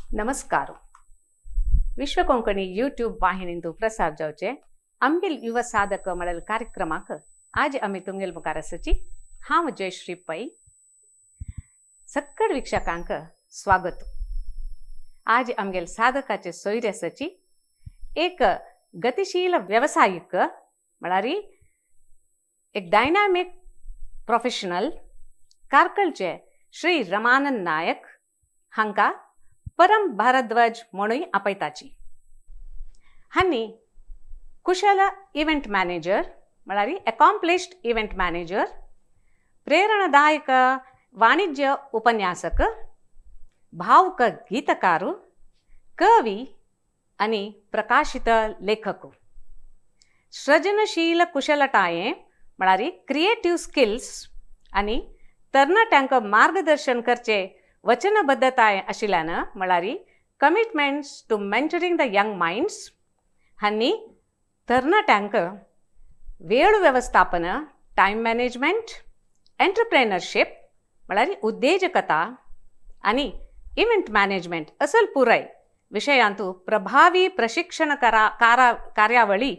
नमस्कार. विश्व कोंकणी यूट्यूब वाहिनींतू प्रसार जावचे आमगेल युवा साधक म्हळ्यार कार्यक्रमाक आज आमी तुमगेल मुखार आसाची. हांव जयश्री पै. सक्कड वीक्षकांक स्वागत. आज आमगेल साधकाचे सोयरे आसाची एक गतिशील वेवसायीक, म्हळ्यार एक डायनामीक प्रोफेशनल, कार्कळचे श्री रमानंद नायक हांकां परम भारद्वाज म्हणूय आपयताची. हांणी कुशल इव्हेंट मॅनेजर, म्हळ्यार एकॉम्प्लिश्ड इव्हेंट मॅनेजर, प्रेरणादायक वाणिज्य उपन्यासक, भावुक गीतकार, कवी आनी प्रकाशित लेखक, सृजनशील कुशलटाये म्हळ्यार क्रिएटीव स्किल्स आनी तरणाट्यांक मार्गदर्शन करचे वचनबद्धताय आशिल्ल्यान, म्हळ्यार commitments to mentoring the young minds, हांणी तरणाट्यांक वेळ वेवस्थापन, टायम मॅनेजमेंट, एंटरप्रेनरशीप म्हळ्यार उद्देजकता आनी इव्हेंट मॅनेजमेंट असल पुराय विशयांतू प्रभावी प्रशिक्षण करा कारा कार्यावळी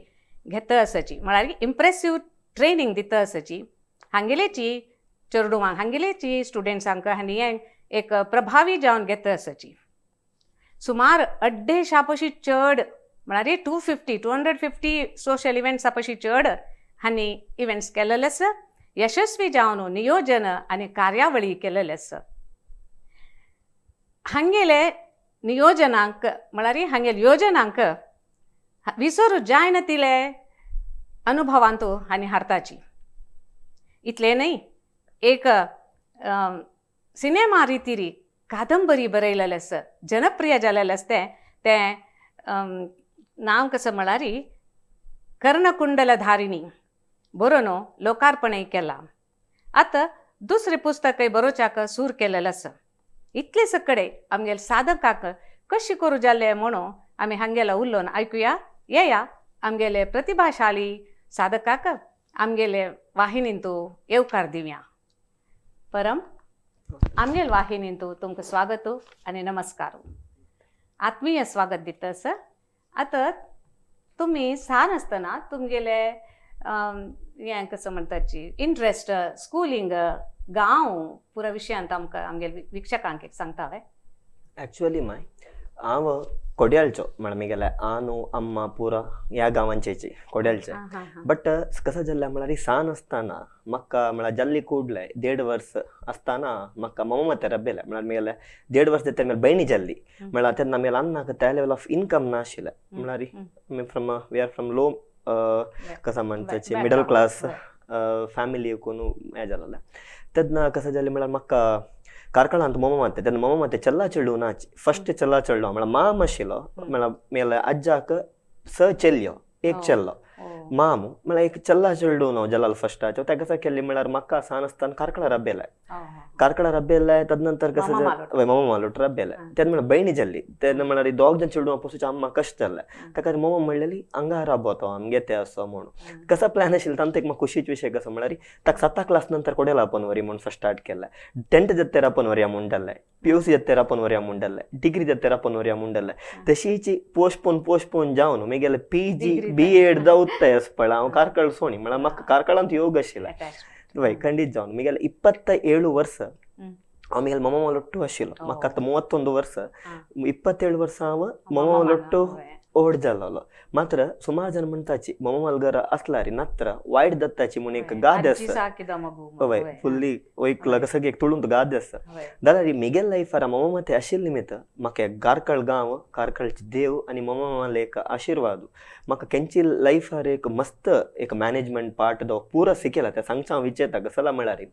घेत आसाची, म्हळ्यार इम्प्रेसीव ट्रेनींग दिता आसाची. हांगेलेची चेडवांक, हांगेलेची स्टुडंट्सांक हांणी एक प्रभावी जावन घेत आसाची. सुमार 250 पशी चड, म्हळ्यार 250, 250 social इव्हेंट्सा पशी चड हांणी इव्हेंट्स केलेले आसा, यशस्वी जावन नियोजन आनी कार्यावळी केलेले आसा. हांगेले नियोजनांक, म्हळ्यार हांगेले योजनांक विसरू जायना तिले अनुभवांतू हांणी हाडताची. इतलें न्हय, एक सिनेमा रितीरी कादंबरी बरयलेलें आसा, जनप्रिय जालेलें आसा. तें तें नांव कसं म्हळ्यार कर्णकुंडलधारिणी बरोवन लोकार्पणय केलां. आतां दुसरें पुस्तकय बरोवच्याक सूर केलेलें आसा. इतले सगळे आमगेले साधकाक कशें करूं जालें म्हणून आमी हांगेलो उलोवन आयकुया. येया, आमगेले प्रतिभाशाली साधकाक आमगेले वाहिनींतू येवकार दिवया. परम, आमगेल वाहिनींतू तुमकां स्वागत आनी नमस्कार, आत्मीय स्वागत दिता आसा. आतां तुमी सान आसतना तुमगेले हें कसं म्हणटाची इंट्रस्ट, स्कुलींग, गांव, पुरा विशयांत आमकां आमगेले वीक्षकांक एक सांगता हांवें. ॲक्च्युअली माय हांव कोड्यालचो, म्हळ्यार मिगेले आनो अम्मा पुरा ह्या गांवांचेची कोड्यालचे. बट कसं जाल्लें म्हळ्यार सान आसतना म्हाका, म्हळ्यार जाल्ली ಕೂಡ್ಲೆ 1.5 वर्स आसतना म्हाका मम्मा माते रब्बेले. म्हळ्यार मिगेले 1.5 वर्स तेन्ना मेरे भयणी जाल्ली. म्हळ्यार तेन्ना मेरे अन्नाक त्या लेवल ऑफ इनकम नाशिल्लें. म्हळ्यार आमी from we are from low, कसं म्हणटाची, मिडल क्लास फॅमिली कोण हें जालेलें. तेन्ना कसं जालें म्हळ्यार म्हाका कार्कळांत मोमा माते, तेन्ना मोमा माते चल्ला चेडूं नाच फर्स्ट चल्ला चेडलो, म्हळ्यार माम आशिल्लो. म्हळ्यार मेले आज्जाक स चेल्यो, एक चेल्लो मामू, म्हळ्यार एक चल्ला चेडूं न्हू जलाल फर्स्टाचो. ताका कसं केल्लें म्हळ्यार म्हाका सान आसतना कार्कळा रब्बेले, कार्कळा रब्बेले. तदनंतर कसं, हय, मामा मालोट रब्बेले. तेन्ना म्हळ्यार भयणी जाल्ली. तेन्ना म्हळ्यार दोग जाण चेडूं पोसूचे अम्मा कश्ट जाल्लें. ताका मोमा म्हणलेली हांगा राबो तो आमगे ते असो म्हणून. कसा प्लॅन आशिल्लो तांचो, एक म्हाका खुशीच विशय कसो म्हळ्यार ताका साता क्लास नंतर कोडेला आपण वरी म्हणून फर्स्ट स्टार्ट केलें. टेंथ जत्तेर आपण वरया म्हूण जाल्लें, पीयूसी जत्तेर आपण वरया म्हूण जाल्लें, डिग्री जत्तेर आपण वरया म्हूण जाल्लें. तशीच पोस्टपोन पोस्टपोन जावन मिगेले पीजी बी एड जावत पळय हांव कार्कळ सोणी. म्हळ्यार म्हाका कार्कळांत योग आशिल्लें. वय, ಖಂಡಿತ ಜಾವನ್ ಮಿಗೆಲ್ಲ 27 ವರ್ಷ ಹಾಂव मिगेले मम्मा ಒಟ್ಟು आशिल्लो. म्हाका आतां 31 वर्स. 27 वर्सां हांव मम्मा ಒಟ್ಟು ಓಡ್ जालोलो. मात्र सुमार जण म्हणटाची मम्मा मलगर असलारी नत्र वायट दत्ताची म्हूण एक गादे आसा. हय, फुल्ली वयकला कसं एक तुळून गादे आसा. जाल्यार मिगेल लायफार मम्मा माते आशिल्ले निमित्त म्हाका एक गारकळ गांव, कार्कळचे देव आनी मम्मा मामाले एक आशिर्वाद म्हाका केंची लायफार एक मस्त एक मॅनेजमेंट पार्ट दो पुरो शिकयला. त्या सांगचा हांव विचारता कसला म्हळ्यार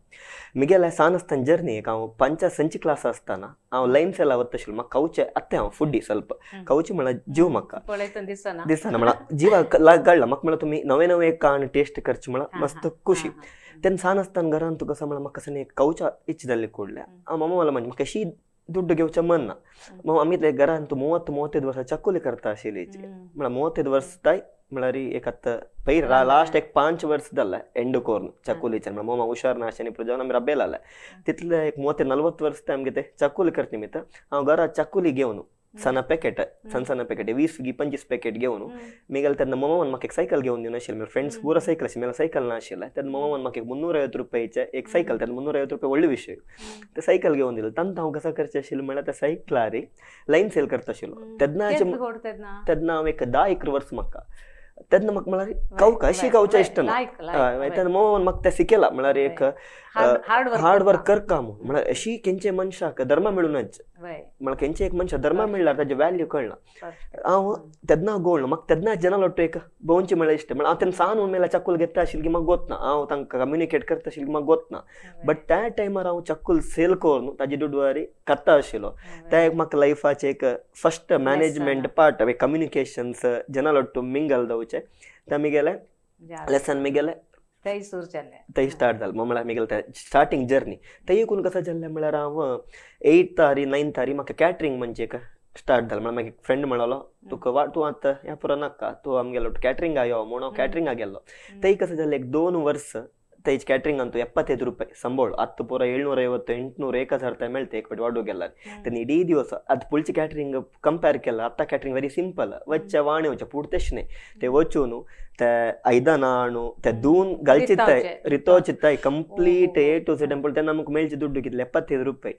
मिगेले सान आसतना जर्नी एक हांव पंचा संची क्लास आसतना हांव लायन सेला वता आशिल्लो. म्हाका खावचें आत्तां हांव फुड्डी ಸ್ವಲ್ಪ खावचें म्हळ्यार जीव म्हाका पळयतना दिसना. दिसना, म्हळ्यार जिवाक काडला म्हाका. म्हळ्यार तुमी नवे नवे काण टेस्ट करचे म्हळ्यार मस्त खुशी. तेन्ना सान आसतना घरान तुका कसं म्हळ्यार म्हाका कसं एक खावच्या इच्छा जाल्ली कुडल्या. हांव मामा मला म्हणजे म्हाका अशी ದುಡ್ಡು घेवचें मन ना. मग आमी ते घरान तूं 30-35 वर्सां चकुली करता आशिल्ली. म्हळ्यार 35 वर्स ताय, म्हळ्यार एक आतां पयर लास्ट एक 5 वर्स जाल्लें एंड कोर्न चकुलीचें. म्हळ्यार मोमा हुशार ना आनी प्रजावन आमी रब्बेल आले तितले एक 30-40 वर्स ते आमगे ते चकुली करता निमित्त हांव घरा चकुली घेवन ಸಣ್ಣ पॅकेट, ಸಣ್ಣ ಸಣ್ಣ पॅकेट 20 गी 25 पॅकेट घेवन मिगेले तेन्ना मम्मान म्हाका एक सायकल घेवन दिवन आशिल्लें. मेरे फ्रेंड्स पूरा सायकल आशिल्लें, मेरे सायकल ना आशिल्लें. तेन्ना मम्मान म्हाका एक 350 रुपयाचे एक सायकल, तेन्ना 350 रुपये व्हडलो विशय, ते सायकल घेवन दिलें. तांकां हांव कसो करचें आशिल्लें म्हळ्यार त्या सायकलार लायन सेल करता आशिल्लो तेन्ना. तेन्ना हांव एक 10-11 वर्स म्हाका तेन्ना म्हाका म्हळ्यार कवका अशी खावचें इश्ट ना. तेन्ना मम्मान म्हाका तें शिकयलां, म्हळ्यार एक हार्ड वर्क करका म्हूण. म्हळ्यार अशी खंयचे मनशाक धर्मा मेळूनच, म्हळ्यार खंयचे एक मनशाक धर्मा मेळ्ळ्यार ताजें व्हॅल्यू कळना. हांव तेन्ना गोळ्ळ म्हाका तेन्ना जनाल वाटतो एक भोंवचें म्हळ्यार इश्ट. म्हळ्यार हांव तेन्ना सान म्हणून मेल्यार चक्कूल घेता आशिल्ली की म्हाका गोत ना, हांव तांकां कम्युनिकेट करता आशिल्ली की म्हाका गोत ना. बट त्या टायमार हांव चक्कूल सेल करून ताजे दुडवारी करता आशिल्लो. त्या एक म्हाका लायफाचें एक फर्स्ट मॅनेजमेंट पार्ट, कम्युनिकेशन्स, जनाल ಒಟ್ಟು ಮಿಂಗಲ್ ದವಚೆ ते मिगेले लेसन मिगेले थंय स्टार्ट जालें. म्हळ्यार मिगेले स्टार्टींग जर्नी थंय एकूण कसो जाल्लें म्हळ्यार हांव 8th तारी 9th तारी म्हाका कॅटरींग म्हणजे एक स्टार्ट जालें. म्हळ्यार मागीर फ्रेंड म्हणलो तुका वा तूं आतां ह्या पुरो नाका, तूं आमगेलो कॅटरिंगा यो म्हूण. हांव कॅटरिंगा गेल्लो. थंय कसं जालें, एक 2 वर्स थंय कॅटरिंगान तूं 75 ರೂಪಾಯಿ ಸಂಬಳ, ಹತ್ತು ಪೂರ 750 800 1000 ರೂಪಾಯಿ ಮೆಳ್ತೆ एक ವಾಡು ಗೆಲ್ಲ. तेन्ना ಇಡೀ ದಿವಸ ಅದು ಪುಳ್ಚಿ ಕ್ಯಾಟ್ರಿಂಗ್ ಕಂಪೇರ್ केला आतां कॅटरींग वेरी सिंपल, वच्चे वाणे वच्चे पुर्तेश न्हय. ते वचून ते आयदनां हाणू ते धुवन घालचित्ताय रितो चित्ताय कंप्लीट ए टू झेड. पूण तेन्ना आमकां मेळचे दुड्डू कितले, 75 रुपये.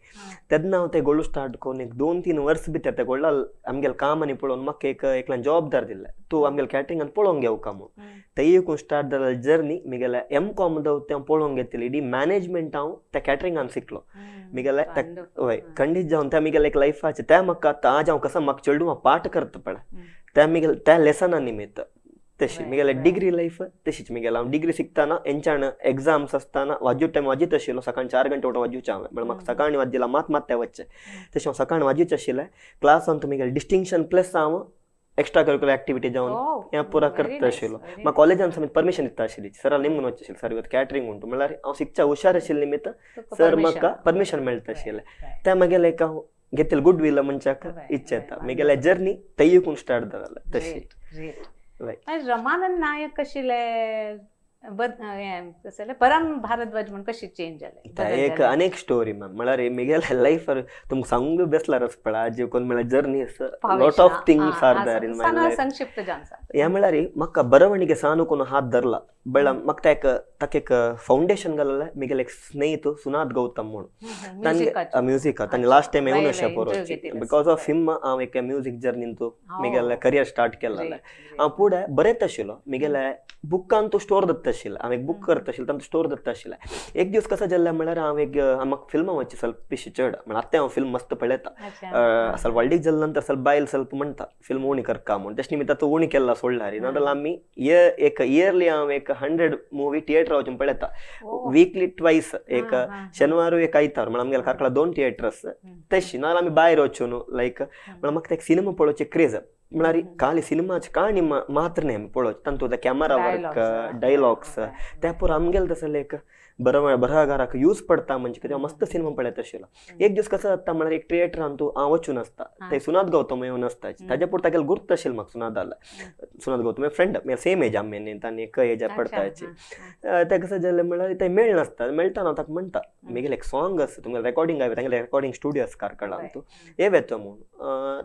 तेन्ना हांव ते गोळू स्टार्ट करून एक 2-3 वर्स भितर ते गोळ्ळा आमगेले काम आनी पळोवन म्हाका एक एकल्यान जबाबदार दिल्लें, तूं आमगेले कॅटरिंगान पळोवंक घेवका म्हूण. थंय एकूण स्टार्ट जालें जर्नी मिगेले. एम कॉम दवरता हांव पळोवंक घेतली इडी मॅनेजमेंट हांव त्या कॅटरिंगान शिकलो मिगेले. हय, खंडीत जावन त्या मिगेले एक लायफाचें त्या म्हाका आतां आज हांव कसो म्हाका चेडूं हांव पाठ करता पळय त्या मिगेले त्या लेसना निमित्त तशी मिगेले डिग्री लायफ तशीच. मिगेले हांव डिग्री शिकतना हेंच्यान एग्जाम्स आसतना वाजू टायम वाजीत आशिल्लो. सकाळी 4 गंटे उठून वाजूचें हांवें, म्हळ्यार म्हाका सकाळी वाजिला मात मात तें वचचें, तशें हांव सकाळी वाजूच आशिल्लें. क्लासान मिगेले डिस्टिंक्शन प्लस हांव एक्स्ट्रा करिक्युलर एक्टिविटी जावन हें पुरा करता आशिल्लो. म्हाका कॉलेजान समेत परमिशन दिता आशिल्ली, सरान निमून वचचें आशिल्लें, सर ಇವತ್ತು क्याटरींग उंटू. म्हळ्यार हांव शिकच्या हुशार आशिल्लें निमित्त सर म्हाका परमिशन मेळटा आशिल्लें. त्या मागीर एक हांव घेतलें गुड will मनशाक इच्छा मिगेले जर्नी थंय एकूण स्टार्ट जालें तशी. रमानंद नायक कशिले परम भारद्वाज म्हूण कशी चेंज जाले? एक अनेक स्टोरी मॅम. म्हळ्यार मिगेले लायफार तुमकां सांगूंक बेसल्यार पळय आज कोण म्हळ्यार journey lot of things are there in my life. संक्षिप्त जावन ह्या म्हळ्यार म्हाका बरवणीगे सानू कोण हात धरला बळ म्हाका एक ताका एक फावंडेशन घाललें मिगेले एक स्नेहित सुनाद गौतम म्हूण, तांगे म्युजीक तांगे लास्ट टायम येवन अशें पळोवची. Because of him हांव एक म्युजीक जर्नीन तूं मिगेले करियर स्टार्ट केल्लें. हांव फुडें बरेंच आशिल्लो, मिगेले बुकान तूं स्टोर दत्ता आशिल्लें, हांव एक बूक करता आशिल्लें, तांकां स्टोर दत्ता आशिल्लें. एक दीस कसो जाल्लें म्हळ्यार हांव एक म्हाका फिल्मां वचचें ಸ್ವಲ್ಪ पिशें चड, म्हळ्यार आतां हांव फिल्म मस्त पळयता. ಸ್ವಲ್ಪ व्हडलीक जाले नंतर ಸ್ವಲ್ಪ बायल ಸ್ವಲ್ಪ म्हणटा फिल्म उणी करका म्हूण, तेश निमित्त आतां उणी केला सोडला रे. नाजाल्यार आमी एक इयरली हांव एक 100 मूवी थिएटर वचून पळयता, वीकली ट्वायस, एक शेनवार एक आयतार. म्हळ्यार आमगेले कार्कळा 2 थिएटर्स तशी, नाजाल्यार आमी भायर वचून लायक. म्हळ्यार म्हाका एक सिनेमा पळोवचें क्रेज, म्हळ्यार खाली सिनेमाची काणी मात्र न्हय आमी पळोवचें, तांतूत कॅमेरा वर्क, डायलॉग्स त्या पुरो आमगेले तसले एक बरहागाराक यूज पडटा म्हणजे कितें मस्त सिनेमा पळयता आशिल्लो. एक दीस कसो जाता म्हळ्यार एक थिएटरान तूं हांव वचून आसता, थंय सुनाद गौतम येवन आसता. ताज्या पुढे तागेले गुर्त आशिल्लें म्हाका सुनादाल, सुनाद गौतम फ्रेंड, सेम एज आमी तांणी एक एजार पडटा. तें कसं जालें म्हळ्यार थंय मेळनासता, मेळटा हांव ताका म्हणटा मिगेले एक सॉंग आसा तुमगेलें रेकॉर्डिंग हांवें तांगेलें रेकॉर्डिंग स्टुडियो आसा कार्कळान, तूं हे येता म्हूण.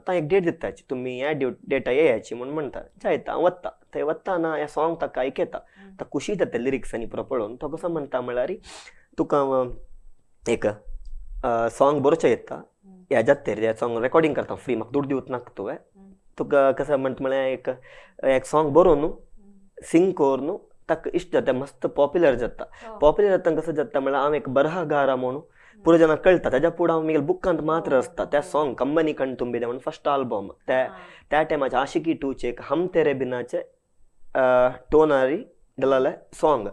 तां एक डेट दिताची, तुमी ह्या डेटा येयाची म्हूण म्हणटा. जायता हांव वता थंय, वतना हें सॉंग ताका आयकयता, ताका खुशी जाता लिरिक्स आनी पुरो पळोवन. तो कसो म्हणटा म्हळ्यार तुका हांव एक सॉंग बरोवचें येता, ह्या जात्रेर ह्या सॉंग रेकॉर्डिंग करता फ्री, म्हाका दुडू दिवच नाका तुवें. तुका कसो म्हणटा म्हळ्यार एक एक सॉंग बरोवन सिंग करून ताका इश्ट जाता, मस्त पॉप्युलर जाता. पॉप्युलर जाता कसो जाता म्हळ्यार हांव एक बरहागारा म्हणून पुरो जाणांक कळटा. ताज्या फुडें हांव म्हगेल्या बुकांत मात्र आसता त्या सॉंग कंबनी कण ತುಂबिದೆ म्हणून फर्स्ट आल्बम, त्या त्या टायमाचे आशिकी टूचे एक हम तेरे बिनाचे टोनारी दिलेलें सॉंग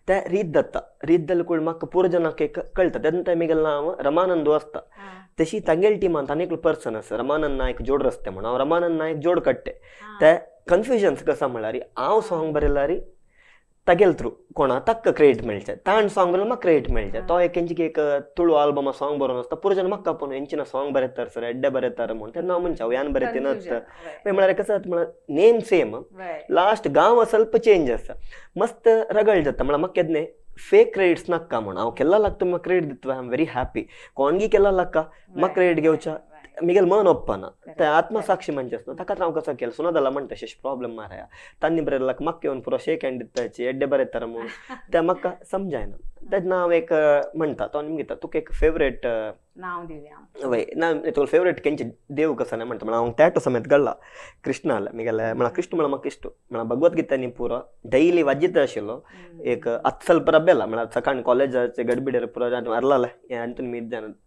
ते रीत जाता. रीत जालें कूळ म्हाका पुरो जाणांक एक कळटा. तेन्ना ते म्हगेलें नांव रमानंद आसता. तशी तांगेले टिमान आनी एकलो पर्सन आसा रमानंद नायक जोड रस्ते म्हणून, हांव रमानंद नायक जोड काडटे. ते कन्फ्युजन्स कसो म्हळ्यार हांव सॉंग बरयल्यार तागेले थ्रू कोणा ताका क्रेडीट मेळचें, ताण सॉंग बरयल्यार म्हाका क्रेडीट मेळचें. तो एक हेंची एक तुळू आल्बमा सॉंग बरोवन आसता, पुरो जाण म्हाका आपोवन हेंची सॉंग बरयतात सर एड्डे बरयतात म्हूण. तेन्ना हांव म्हणचें हांव यान बरयतीनच. म्हळ्यार कसो जाता म्हळ्यार नेम सेम, लास्ट गांव ಸ್ವಲ್ಪ चेंज आसा, मस्त रगड जाता. म्हळ्यार म्हाका केन्ना फेक क्रेडिट्स नाका म्हूण हांव केल्ला लागता म्हाका क्रेडिट दिता, I am very happy. कोणगी केल्ला लागका म्हाका क्रेडिट घेवच्या मिगेल मन ಒಪ್ಪನ ते आत्मसाक्षी म्हणजे आसना ताकाच हांव कसो केलो सुनादला म्हणटा शेष प्रॉब्लेम माराया तांनी बरयल्लाक म्हाका येवन पुरो शेक हँड दिताची एड्डे बरयतार म्हणून ते म्हाका समजायना. तेन्ना हांव एक म्हणटा तो आनी घेता तुका एक फेवरेट नाव दिवया वय ना तुका फेवरेट केंचे देव कसो ना म्हणटा म्हळ्यार हांव त्या समेत गळ्ळा कृष्ण आला मिगेले म्हळ्यार कृष्ण म्हळ्यार म्हाका इश्ट म्हळ्यार भगवद्गीता न्ही पुरो डैली वाजित आशिल्लो एक हತ್ತು ಸ್ವಲ್ಪ रब्बेला म्हळ्यार सकाळी कॉलेजाचे गडबिडेर पुरो अरलाले अंतून मी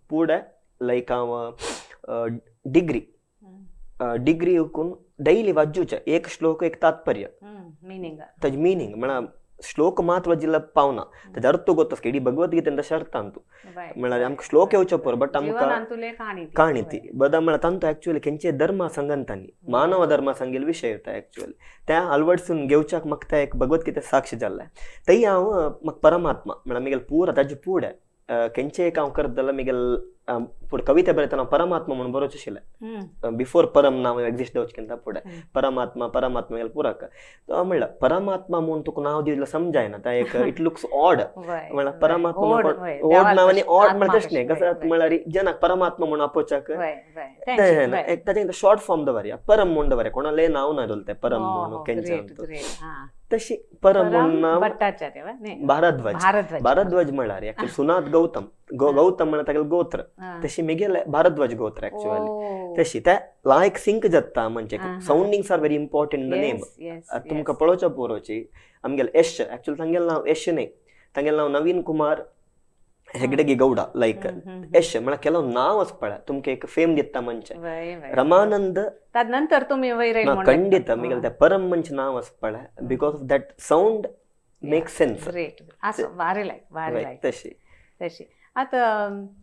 पुढे लायक हांव डिग्री डिग्री हुकून डैली वाज्जूचे एक श्लोक एक तात्पर्य मीनिंग ताजे मिनींग म्हळ्यार श्लोक मात वाजिल्ला पावना ताजे अर्थ गोत इडी भगवद्गीतेन तशें अर्थ अंतू म्हळ्यार आमकां श्लोक येवचे पुरो बट आमकां काणी ती बदा म्हळ्यार तांतू एक्चुअली खंयचे धर्मा सांगन तांणी मानव धर्मा सांगेल विशय येता एक्चुअली त्या अलवडसून घेवच्याक म्हाका त्या एक भगवद्गीते साक्ष जाल्लें तय हांव म्हाका परमात्मा म्हळ्यार मिगेल पुरा ताजे पुढे खंयचे एक हांव करत जाल्यार मिगेल पुढे कविता बरयतना परमात्मा म्हणून बरोवचें आशिल्लें बिफोर परम नांव एक्झिस्ट जावचें फुडें परमात्मा परमात्मा गेल्यार पुराक तो म्हणल्यार परमात्मा म्हणून तुका नांव दिवं समजायना ता एक it looks odd म्हणल्यार परमात्मा ओड नांव आनी ऑड म्हळ्यार तशें न्ही कसं म्हळ्यार जनाक परमात्मा म्हणून आपोवच्याक एक ताजें शॉर्ट फॉर्म दवरया परम म्हणून दवरया कोणालें नांव ना दवरलें परम म्हणून केंचे तशी परम म्हणून नांव भारद्वाज भारद्वाज म्हळ्यार एक्चुअली सुनाथ गौतम गौतम म्हळ्यार तागेलें गोत्र तशी मिगेले भारद्वाज गोत्र एक्चुअली तशी ते लायक सिंक जाता म्हणजे soundings are very important in the name. तुमकां पळोवच्या पोरोची आमगेले यश एक्चुअली तांगेलें नांव यश न्ही तांगेलें नांव नवीन कुमार हेगडेगी गौडा लायक यश म्हळ्यार ಕೆಲವು नांव आसपा तुमकां एक फेम दिता म्हणजे रमानंद नंतर तुम्ही खंडित मिगेले ते परम म्हणजे नांव आसपा because of that sound make sense. तशी तशी आता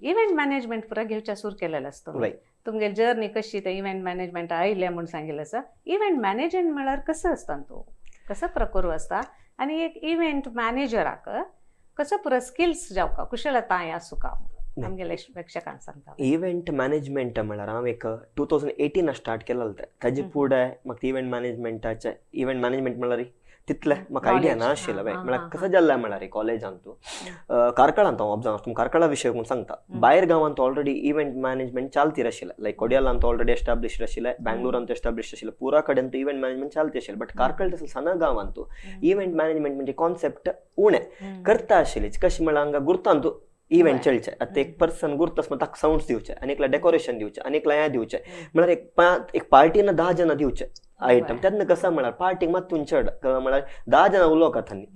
इव्हेंट मॅनेजमेंट पुरा घेवच्या सूर केलेलं असतो तुमगे जर्नी कशी ते इव्हेंट मॅनेजमेंट आयले म्हणून सांगितलं असं. इव्हेंट मॅनेजमेंट म्हळ्यार कसं असता तो कसं प्रकरू असता आणि एक इव्हेंट मॅनेजराक कसं पुरा स्किल्स जावका कुशलताय आसूका आमगेले प्रेक्षकांक सांगता. इव्हेंट मॅनेजमेंट म्हळ्यार हांव एक 2018 स्टार्ट केलें ताजे फुडें म्हाका इव्हेंट मॅनेजमेंटाचे इव्हेंट मॅनेजमेंट म्हळ्यार तितलें म्हाका आयडिया ना आशिल्लें म्हळ्यार कसं जाल्लें म्हळ्यार कॉलेजांत कार्कळांत हांव ऑब्जर्व तुमकां कार्कळा विशय म्हूण सांगता. भायर गांवांत ऑलरेडी इव्हेंट मॅनेजमेंट चालतीर आशिल्लें लायक कोडियालांत ऑलरेडी एस्टाब्लिश्ड आशिल्लें बँगलोरांत एस्टाब्लिश्ड आशिल्लें पुरा कडेन इव्हेंट मॅनेजमेंट चालती आशिल्लें बट कार्कळ तसं सना गांवांत इव्हेंट मॅनेजमेंट म्हणजे कॉन्सेप्ट उणें करता आशिल्ली कशें म्हळ्यार हांगा गुर्तांत इव्हेंट चलचे आतां एक पर्सन गुर्त आसता ताका सावंड्स दिवचे आनी एकला डेकोरेशन दिवचें आनी एकला हें दिवचें म्हळ्यार एक पार्टीन 10 जाणां दिवचें आयटम तेन्ना कसं म्हळ्यार पार्टीक मातून चड म्हळ्यार 10 जाणां उलोवका तांणी